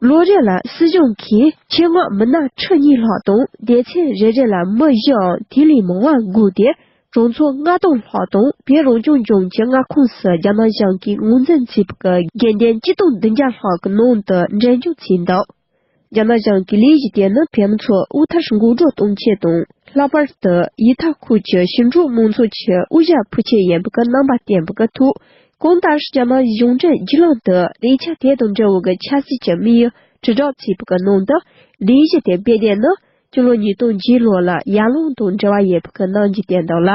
ལོ་རེ་ལ་སྲིད་གཞུང་གིས་ཆེད་མངགས་མི་སྣ་ཁྲི་གཉིས་ལྷག་དང་སྡེ་ཚན་རེ་རེ་ལ་མི་བཞིའམ་དེ་ལས་མང་བ་བགོས་ཏེ། གྲོང་ཚོ་ལྔ་སྟོང་ལྷག་དང་བོད་རང་སྐྱོང་ལྗོངས་ཀྱི་མངའ་ཁོངས་སུ་རྒྱ་ནག་གཞུང་གིས་ངོས་འཛིན་བྱས་པའི་དགེ་འདུན་ཆིག་སྟོང་བདུན་བརྒྱ་ལྷག་གི་ནང་དུ་འདྲེན་འཇོག་བྱས་འདུག་རྒྱ་ནག་གཞུང་གི་ལས་གཞི་དེ་ནི་བོད་མི་ཚོ་དབུལ་ཐར་འགག་སྒྲོལ་གཏོང་ཆེད་དང་། ལྷག་པར་དུ་ཡུལ་ཐབ་ཁུལ་གྱི་ཞིང་འབྲོག་མང་ཚོགས་ཀྱི་དབུལ་ཞྭ་འཕུར་ཆེད་ཡིན་པའི་རྣམ་པ་བསྟན་པའི་ཐོག་གང་ལྟར་རྒྱ་ནག་གཞུང་འབྲེལ་བརྒྱུད་ལམ་དུ་ལས་འཆར་དེ་དང་འབྲེལ་བའི་ཆབ་སྲིད་ཀྱི་དམིགས་ཡུལ་དྲིལ་བསྒྲགས་བྱས་པའི་ནང་དུ། ལས་གཞི་དེ་སྤེལ་དོན་ནི་སྤྱི་ལོ་ཉིས་སྟོང་བརྒྱད་ལོ་ལ་ཡར་ཀླུང་དང་འབྲེལ་བ་ཡོད་པའི་གནང་རྒྱུ་བསྟན་འདུག་ལ།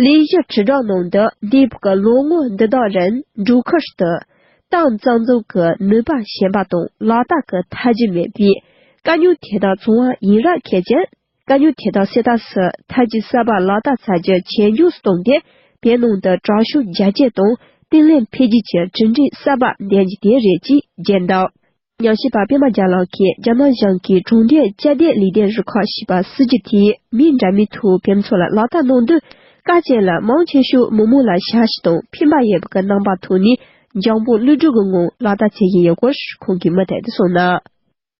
ལས་གཞི་དྲིལ་བསྒྲགས་ནང་དུ་འདས་པའི་ལོ་ངོ་འདི་དག་རིང་འབྲོག་ཁུལ་དུ་ཏང་རྩ་འཛུགས་ཀྱི་ནུས་པ་ཞན་པ་དང་ལག་བསྟར་གྱི་ཐབས་ཇུས་མེད་པས། དཀའ་རྙོག་དེ་དག་བྱུང་བ་ཡིན་ར་མཁས་ཅན། དཀའ་རྙོག་དེ་དག་སེལ་ཐབས་སུ་ཐབས་ཇུས་གསར་པ་ལག་བསྟར་བྱ་རྒྱུ་ཇེ་མགྱོགས་སུ་བཏང་སྟེ། བོད་ནང་དུ་དྲག་ཤུགས་རྒྱ་སྐྱེད་དང་བརྟན་ལྷིང་འཕེལ་རྒྱས་ཀྱི་གྲུབ་འབྲས་གསར་པ་འདོན་རྒྱུ་དེ་རེད་ཅེས་བརྗོད་འདུག་ཉམས་ཞིབ་པ་པད་མ་རྒྱལ་ལགས་ཀྱིས་རྒྱ་ནག་གཞུང་གིས་གྲོང་སྡེ་བཅའ་སྡོད་ལས་དོན་རུ་ཁག་ཞེས་པ་སྲིད་ཇུས་དེའི་མིང་འདྲ་མིན་ཐོག་བོད་མི་ཚོ་ལ་ལག་བསྟར་གནང་དུས། དཀའ་སྤྱད་ལ་མང་ཆེ་ཤོས་མི་མང་ལ་ཞབས་ཕྱི་དང་ཕན་པ་ཡོད་པའི་རྣམ་པ་ཐོག་ནས་འཇམ་པོ་ཀླུ་སྒྲུབ་ཀྱི་ངང་ལག་བསྟར་བྱེད་བཞིན་ཡོད་སྐོར་ཁོང་གིས་མུ་མཐུད་དུ་གསུངས་ན།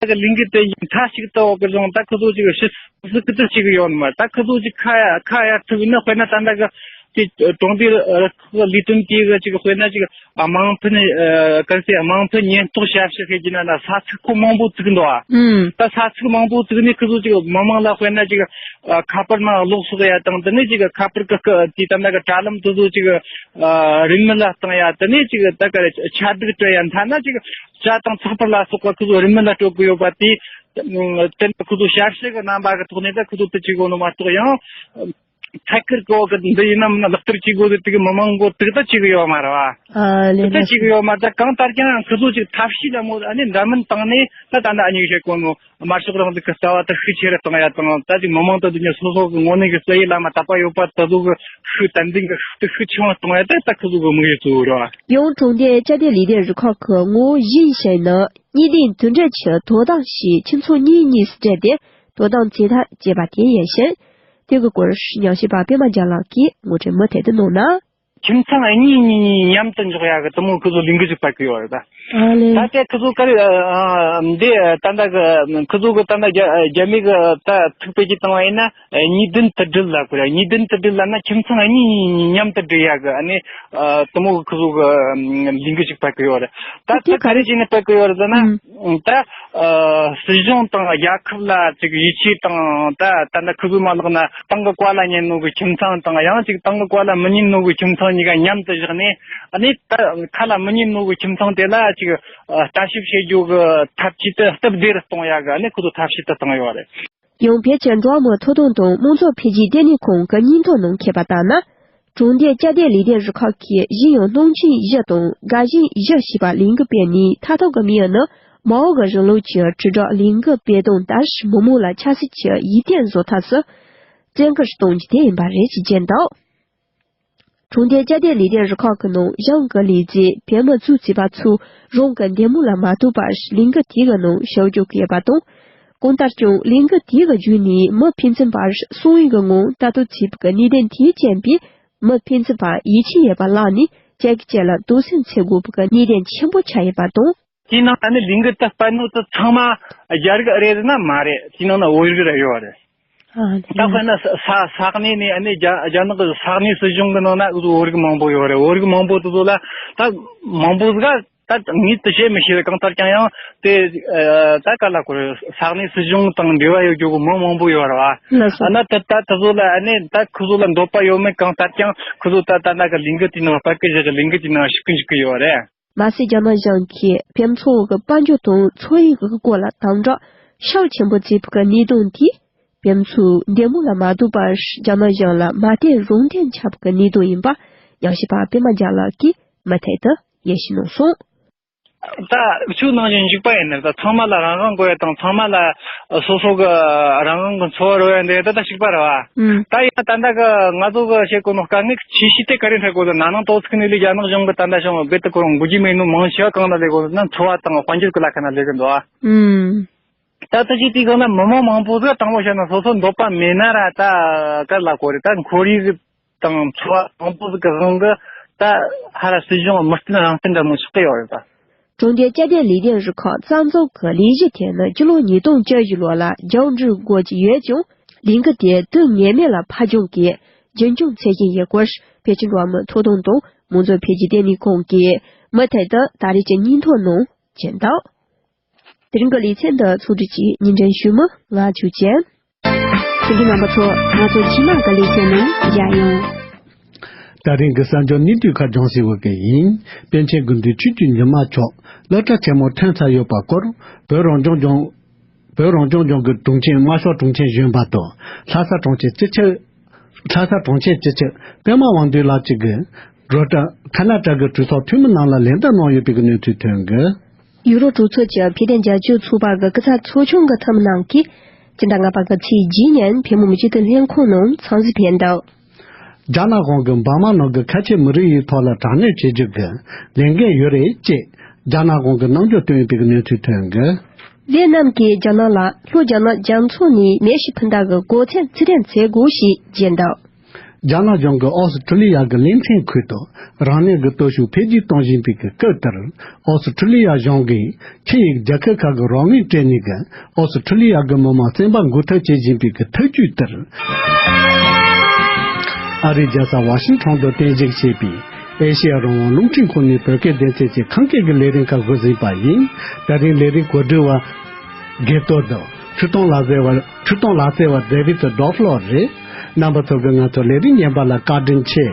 ད་གི་ལས་འགུལ་དེ་ཡིན་མཐའ་གཅིག་ཏུ་འོག་གི་རང་ད་ཁོ་ཚོ་ཅིག་ཕྱི་སུ་ཁི་ཏུ་ཅིག་ཡོད་མ། ད་ཁོ་ཚོ་ཅིག་ཁ་ཡ་ཁ་ཡར་ཐུབ་ཡིན་ན། དཔེར་ན་ད་ལྟ་གི་དེ་གྲོང་སྡེ་རུ་ཁག་ལས་དོན་དེ་གི་ཅིག་དཔེར་ན་ཅིག་དམངས་ཕན་ཨ་གལ་སྲིད་དམངས་ཕན་ཉེན་རྟོག་ཞབས་ཞུ་ཤེས་ཀྱི་ན་ན་ས་ཚིགས་ཁོ་མང་པོ་བཙུགས་འདུག་ཨ། ཨུམ། ད་ས་ཚིགས་མང་པོ་བཙུགས་ནས་ཁོ་ཚོ་ཅིག་མི་མང་ལ་དཔེར་ན་ཅིག་ཨ་ཁ་པར་ནང་གློག་གསོག་ཡ་དང་། དེ་ནས་ཅིག་ཁ་པར་གི་སྐུ་དེ་ད་ལྟ་གི་དྲ་ལམ་དེ་ཚོ་ཅིག་ཨ་རིན་མེད་ལ་བཏང་ཡ། དེ་ནས་ཅིག་ད་ག་རེ་ཆ་སྒྲིག་སྤྲད་ཡ་མཐའ་ན་ཅིག་ཇ་དང་ཚགས་པར་ལ་སོགས་པ་ཁོ་ཚོ་རིན་མེད་ལ་སྤྲོད་གི་ཡོད་པ་དེ། དེ་ནི་ཁོ་ཚོ་ཞབས་ཞུ་གི་རྣམ་པ་གི་ཐོག་ནས་ད་ཁོ་ཚོ་དེ་བྱེད་དགོས་ནོ་མ་གཏོགས། ཡང་ཐད་ཀར་གོ་གི་འདི་ཡིན་ནམ་ན་ལག་བསྟར་བྱེད་དགོས་དེ་གི་མི་མང་གོ་དེ་ད་བྱེད་གི་ཡོད་མ་རེད་བ། ཨ་ལས་དེ་ད་ལས། བྱེད་གི་ཡོད་མ་རེད། ད་གང་ལྟར་ཀྱང་ཁོ་ཚོ་ཅིག་ཐབས་ཤེས་ལ་མོ་ཨ་ནི་འདྲ་མིན་བཏང་ནས་ད་ད་ལྟ་ཨ་ནི་བཤད་གོ་ནོ། དམར་ཤོག་རིང་ལུགས་ཀྱི་རྩ་བ་དེ་ཤུགས་ཆེ་རུ་གཏོང་ཡ་དང་། ད་ཅིག་མི་མང་དེ་དུ་ཉིད་སོ་སོ་གི་ངོས་ནས་ཀྱི་བསམ་ཡུལ་ལ་མ་དད་པ་ཡོད་པ་དེ་ཚོ་གི་ཤུགས་ཏན་ཏན་གྱི་ཤུགས་དེ་ཤུགས་ཆེ་བ་གཏོང་ཡ་དེ་ད་ཁོ་ཚོ་གི་དམིགས་ཡུལ་གཙོ་བོ་རེད་བ། ཡང་གྲོང་སྡེ་བཅའ་སྡོད་ལས་དོན་རུ་ཁག་གི་ངོ་བོ་གཞན་ཞིག་ནི་གཉིས་ལྡན་མཐུན་སྒྲིལ་གྱི་དོ་དམ་ཞེས་ཁྱིམ་ཚང་གཉིས་གཉིས་སུ་སྦྲེལ་ཏེ་དོ་དམ་བྱེད་ཐབས་བྱས་པ་དེ་ཡིན་ཞིང་། དེ་གི་སྐོར་ཉམས་ཞིབ་པ་པད་མ་རྒྱལ་ལགས་ཀྱིས་ངོ་སྤྲོད་མུ་མཐུད་དུ་གནང་ན། ཁྱིམ་ཚང་གཉིས་གཉིས་གཉིས་མཉམ་དུ་འཇོག་ཡ་གི་དེ་མོ་ཁོ་ཚོ་ལས་འགུལ་ཞིག་སྤེལ་གི་ཡོད་རེད་ད། ཨ་ལས། ད་ལྟ་ཁོ་ཚོ་ག་རེ་ཨ་འདི་ད་ལྟ་གི་ཁོ་ཚོ་གི་ད་ལྟ་རྒྱ་རྒྱ་མི་གི་ད་ཐུག་པའི་གི་བཏང་བ་ཡིན་ན་གཉིས་ལྡན་མཐུན་སྒྲིལ་ལབ་དགོས་རེད། གཉིས་ལྡན་མཐུན་སྒྲིལ་ལབ་ན་ཁྱིམ་ཚང་གཉིས་གཉིས་མཉམ་དུ་སྒྲིལ་ཡ་གི་ཨ་ནི་དེ་མོ་གི་ཁོ་ཚོ་གི་ལས་འགུལ་ཞིག་སྤེལ་གི་ཡོད་རེད། ད་དེ་ད་ག་རེ་བྱས་ནས་སྤེལ་གི་ཡོད་རེད་ཟེར་ན། ཨུམ། ད། ཨ། སྲིད་གཞུང་དང་རྒྱལ་ཁབ་ལ་ཅིག་ཡིད་ཆེས་དང་། ད་ད་ལྟ་ཁུ་བུ་མ་ལག་ན་ཏང་གི་བཀའ་ལ་ཉན་ནོ་གི་ཁྱིམ་ཚང་དང་། ཡང་ཅིག་ཏང་གི་བཀའ་ལ་མི་ཉན་ནོ་གི་ཁྱིམ་ཚང་གཉིས་ཀ་མཉམ་དུ་བཞག་ནས། ཨ་ནི་ད་ཁ་ལ་མི་ཉན་ནོ་གི་ཁྱིམ་ཚང་དེ་ལ་ཅིག་ཨ་ལྟ་ཞིབ་བྱེད་རྒྱུ་གི་ཐབས་ཇུས་དེ་སྟབས་བདེ་རུ་གཏོང་ཡ་གི་ཨ་ནི་ཁོ་ཚོ་ཐབས་ཤེས་དེ་བཏང་ཡོད་རེད། ཡང་བོད་ཀྱི་འགྲོ་བ་མིའི་ཐོབ་ཐང་དང་དམངས་གཙོ་འཕེལ་རྒྱས་ལྟེ་གནས་ཁང་གི་སྙན་ཐོ་ནང་མཁས་པ་ལྟར་ན། གྲོང་སྡེ་བཅའ་སྡོད་ལས་དོན་རུ་ཁག་གིས་གཞན་ཡང་སྣུམ་ཆུ་བཞི་དང་དགའ་ཞེན་བཞི་ཞེས་པ་ལས་འགུལ་སྤེལ་ནས། མཐའ་ཐོག་གི་མི་ཡང་ནི་མ་འོངས་ཀྱི་རིང་ལུགས་ཀྱི་དྲིལ་བསྒྲགས་ལས་འགུལ་སྤེལ་སྟངས་ལྟར་མི་མང་ལ་ཆབ་སྲིད་ཀྱི་ཡིད་བརྟན་བཟོ་ཐབས་སུ་བཙན་བཀའ་གཏོང་རྒྱུ་དེ་ཡིན་པ་རེད་ཅེས་བརྗོད་འདུག་གྲོང་སྡེ་བཅའ་སྡོད་ལས་དོན་རུ་ཁག་གི་ནང་གཞུང་གི་ལས་བྱེད་བོད་མི་ཚོས་བྱས་པ་ཚོས་རང་གི་འདེམས་མི་ལ་མ་ལྟོས་པར་ལས་འགུལ་དེའི་ནང་ཞུགས་རྒྱུ་ཡོད་པ་དང་། གང་ལྟར་ཀྱང་ལས་འགུལ་དེའི་བརྒྱུད་ནས་མི་ཕན་ཚུན་བར་གསང་བའི་ངང་ལྟ་རྟོག་བྱེད་པའི་གནད་དོན་དེས་རྐྱེན་པས། མི་ཕན་ཚུན་བར་ཡིད་ཆེས་ཡོད་པ་བརླག་ནས་གཅིག་གིས་གཅིག་ལ་དོགས་ཟོན་བྱེད་དགོས་པའི་གནད་དོན་ཆེན་པོ་ཆགས་ཡོད་པ་དང་། དེའི་ནང་ཨ་ནི་ལས་འགུལ་དེ་སྤེལ་ནོ་དེ་ཚང་མ་རྒྱ་རིགས་རེད་ན་མ་རེད། དེའི་ནང་ན་བོད་རིགས་རེ་ཡོད་རེད། ཨ། ད་དཔེར་ན་ས་ས་ས་གནས་ནས་ཨ་ནི་རྒྱ་རྒྱ་ནག་གི་ས་གནས་སྲིད་གཞུང་གི་ནང་ན་འུ་ཚོ་བོད་རིགས་མང་པོ་ཡོད་རེད། བོད་རིགས་མང་པོ་དེ་ཚོ་ལ་ད་མང་པོ་ཟིག་ད་ངས་དེ་བཤད་མི་ཤེས་རེད། གང་ལྟར་ཀྱང་ཡང་དེ་ད་ག་ལ་གོ་རེད། ས་གནས་སྲིད་གཞུང་དང་འབྲེལ་བ་ཡོད་རྒྱུ་གི་མི་མང་པོ་ཡོད་རེད་བ། ལགས་སོ། ཨ་ན་དེ་ད་དེ་ཚོ་ལ་ཨ་ནི་ད་ཁོ་ཚོ་ལ་འདོད་པ་ཡོད་མེད་གང་ལྟར་ཀྱང་ཁོ་ཚོ་ད་ད་ལྟ་གི་ལས་འགུལ་དེའི་ནང་སྤེལ་གི་བཞག་གི་ལས་འགུལ་དེའི་ནང་ཞུགས་གི་འཇུག་གི་ཡོད་རེད། མ་ཟད་རྒྱ་ནག་གཞུང་གིས་བོད་མི་ཚོ་གི་དཔལ་འབྱོར་དང་འཚོ་བའི་གི་སྐོར་ལ་དམ་དྲག་ཤུགས་ཆེན་པོ་བྱེད་པའི་གི་གནད་དོན་དེས་བོད་མི་ཚོའི་འདེམས་མི་ལ་མ་ལྟོས་པར་རྒྱ་ནག་གཞུང་ལ་མ་བརྟེན་རང་བརྟེན་ཆགས་པའི་གི་གནད་དོན་ཡིན་པ་ཉམས་ཞིབ་པ་པད་མ་རྒྱ་ལགས་ཀྱིས་མུ་མཐུད་དུ་ཡིད་ཆེས་གནང་སོང་། ད་ཆུ་ནང་བཞིན་འཇིག་པ་ཡིན་ནི་ད་ཚང་མ་ལ་རང་དབང་དགོས་ཡ་དང་ཚང་མ་ལ་སོ་སོ་གི་རང་དབང་གི་འཚོ་བ་རོལ་ཡ་འདི་ད་ད་འཇིག་པ་རེད་བ། ཨུམ། ད་ཡིན་ན་ད་ལྟ་གི་ང་ཚོ་གི་བཤད་དགོས་ནོ་དཀའ་ངལ་ཆེ་ཤོས་དེ་ག་རེ་འཕྲད་དགོས་ཟེར་ན་ནང་ཏོག་ཙམ་ནས་ལས་རྒྱ་ནག་གཞུང་གི་ད་ལྟ་བྱུང་བའི་རྦད་དེ་ཁོ་རང་འགུལ་རྒྱུ་མེད་ནོ་མང་ཆེ་བ་གང་ལ་ལས་དགོས་ཟེར་ན་འཚོ་བ་དང་དཔལ་འབྱོར་གི་ལ་ཁ་ན་ལས་གི་འདུག་ཨ། ཨུམ། ད་ལྟ་ཅི་དེའི་སྒང་ན་མི་མང་མང་པོ་ཟིག་དྲང་པོ་བཤད་ན་སོ་སོ་འདོད་པ་མེད་ན་ར་ད་ག་ལ་གོ་རེད། ད་ཁོར་ཡུག་དང་འཚོ་བ་མང་པོ་ཟིག་གི་དབང་གིས་ད་ཧ་ར་སྲིད་གཞུང་མི་བརྟེན་རང་བརྟེན་འདྲ་མོ་ཆགས་ཀྱི་ཡོད་རེད་ད། གྲོང་སྡེ་བཅའ་སྡོད་ལས་དོན་རུ་ཁག་རྩ་འཛུགས་ཀྱི་ལས་གཞི་དེ་ནི་སྤྱི་ལོ་ཉིས་སྟོང་བཅུ་བཞི་ལོ་ལ་མཇུག་སྒྲིལ་དགོས་ཀྱི་ཡོད་ཀྱང་ལས་འགུལ་དེ་དུས་ངེས་མེད་ལ་ཕར་འགྱངས་ཀྱིས་རྒྱུན་སྐྱོང་བྱེད་བཞིན་ཡོད་སྐོར་བོད་ཀྱི་འགྲོ་བ་མིའི་ཐོབ་ཐང་དང་མང་གཙོ་འཕེལ་རྒྱས་ལྟེ་གནས་ཁང་གིས་མུ་མཐུད་དུ་ད་རེས་ཀྱི་སྙན་ཐོ་ནང་བརྗོད་འདུག་དེ་རིང་གི་ལེ་ཚན་འདི་ཚོགས་སྒྲིག་གིས་སྙན་སྒྲོན་ཞུས་མི་ང་ཆོས་ཅན། ཁྱེད་ཀྱི་རྣམ་པ་ཚོ་ང་ཚོ་ཕྱི་ནང་གི་ལེ་ཚན་ནང་མཇལ་ཡོང་། ད་རིང་གི་གསར་འགྱུར་གནས་ཚུལ་ཁག་སྦྱོང་ཞིབ་འོག་གི་ཡིན། པཎ་ཆེན་དགེ་འདུན་ཆོས་ཀྱི་ཉི་མ་མཆོག་སློབ་གྲྭ་ཆེན་མོ་ཐོན་ཚར་ཡོད་པ་སྐོར། བོད་རང་སྐྱོང་ལྗོངས་བོད་རང་སྐྱོང་ལྗོངས་ཀྱི་དྲུང་ཆེ་དམར་ཤོག་དྲུང་ཆེ་གཞོན་པ་དང་ལྷ་ས་དྲུང་ཆེ་སྤྱི་ཁྱབ། ལྷ་ས་དྲུང་ཆེ་སྤྱི་ཁྱབ་པད་མ་དབང་འདུས་ལགས་གཅིག་གིས་རོ་ཊ་ཁ་ན་ཊ་གི་གྲོས་ཚོགས་འཐུས་མི་རྣམས་ལ་ལན་བརྡ་གནང་ཡོད་པའི་གནས་ཚུལ་ཐོན་གི། ཡུ་རོབ་གྲོས་ཚོགས་ཀྱི་བོད་དོན་རྒྱབ་སྐྱོར་ཚོགས་པ་གི་སྐུ་ཚབ་ཚོགས་ཆུང་གི་འཐུས་མི་རྣམས་ཀྱིས་སྤྱི་ཟླ་ལྔ་པ་གི་ཚེས་བརྒྱད་ཉིན་བོད་མི་མང་སྤྱི་འཐུས་ལྷན་ཁང་ནང་འཚམས་གཟིགས་ཕེབས་འདུག་རྒྱ་ནག་གཞུང་གིས་འབར་མ་ནང་གི་ཁ་ཆེ་མི་རིགས་ཡི་ཐོག་ལ་དྲག་གནོན་བྱེད་རྒྱུ་གི་ལས་འགན་ཡོད་རེད་ཅེས་རྒྱ་ནག་གཞུང་གིས་རྣམ་འགྱུར་སྟོན་ཡོད་པའི་གནས་ཚུལ་ཐོན་གི། ཝེ་ནམ་གྱིས་རྒྱ་ནག་ལ་ལྷོ་རྒྱ་ནག་རྒྱ་མཚོ་ནས་ནད་གཞི་འཕུར་མདའ་གི་འགོག་རྐྱེན་ཚུལ་ལེན་བྱེད་དགོས་ཞེས་བརྗོད་འདུག་རྒྱ་ནག་གཞུང་གིས་ཨོ་སི་ཁྲུ་ལི་ཡ་གི་གླིང་ཆེན་ཁུལ་དུ་རང་ཉིད་ཀྱི་སྟོབས་ཤུགས་འཕེལ་རྒྱས་གཏོང་བཞིན་པའི་སྐབས་དེར། ཨོ་སི་ཁྲུ་ལི་ཡ་གཞུང་གིས་ཆིངས་ཡིག་རྒྱལ་ཁབ་ཁག་གི་རོགས་དངུལ་སྤྲད་ནས་ཀྱང་ཨོ་སི་ཁྲུ་ལི་ཡ་གི་མི་དམངས་སེམས་པ་འགུག་ཐབས་བྱེད་བཞིན་པའི་ཐབས་ཇུས་དེར། ཨ་རིའི་རྒྱལ་ས་ཝ་ཤིང་ཊོན་དུ་རྟེན་གཞི་བྱས་པའི་ཨེ་ཤེ་ཡ་རང་དབང་རླུང་འཕྲིན་ཁང་ནས་བོད་སྐད་སྡེ་ཚན་གྱི་ཁམས་སྐད་ཀྱི་ལས་རིམ་ཁག་འགོ་འཛིན་པ་ཡིན། ད་རིང་ལས་རིམ་གོ་སྒྲིག་པ། དགེ་ལྟོ་དང་ཆུ་སྟོང་ལག་རྩལ་བ། ཆུ་སྟོང་ལག་རྩལ་བ་ཌེ་བིད་ཌོ་ཕློར་རེད། རྣམ་པ་ཚོ་གིས་ང་ཚོ་ལས་རིམ་ཉན་པ་ལ་བཀའ་དྲིན་ཆེ།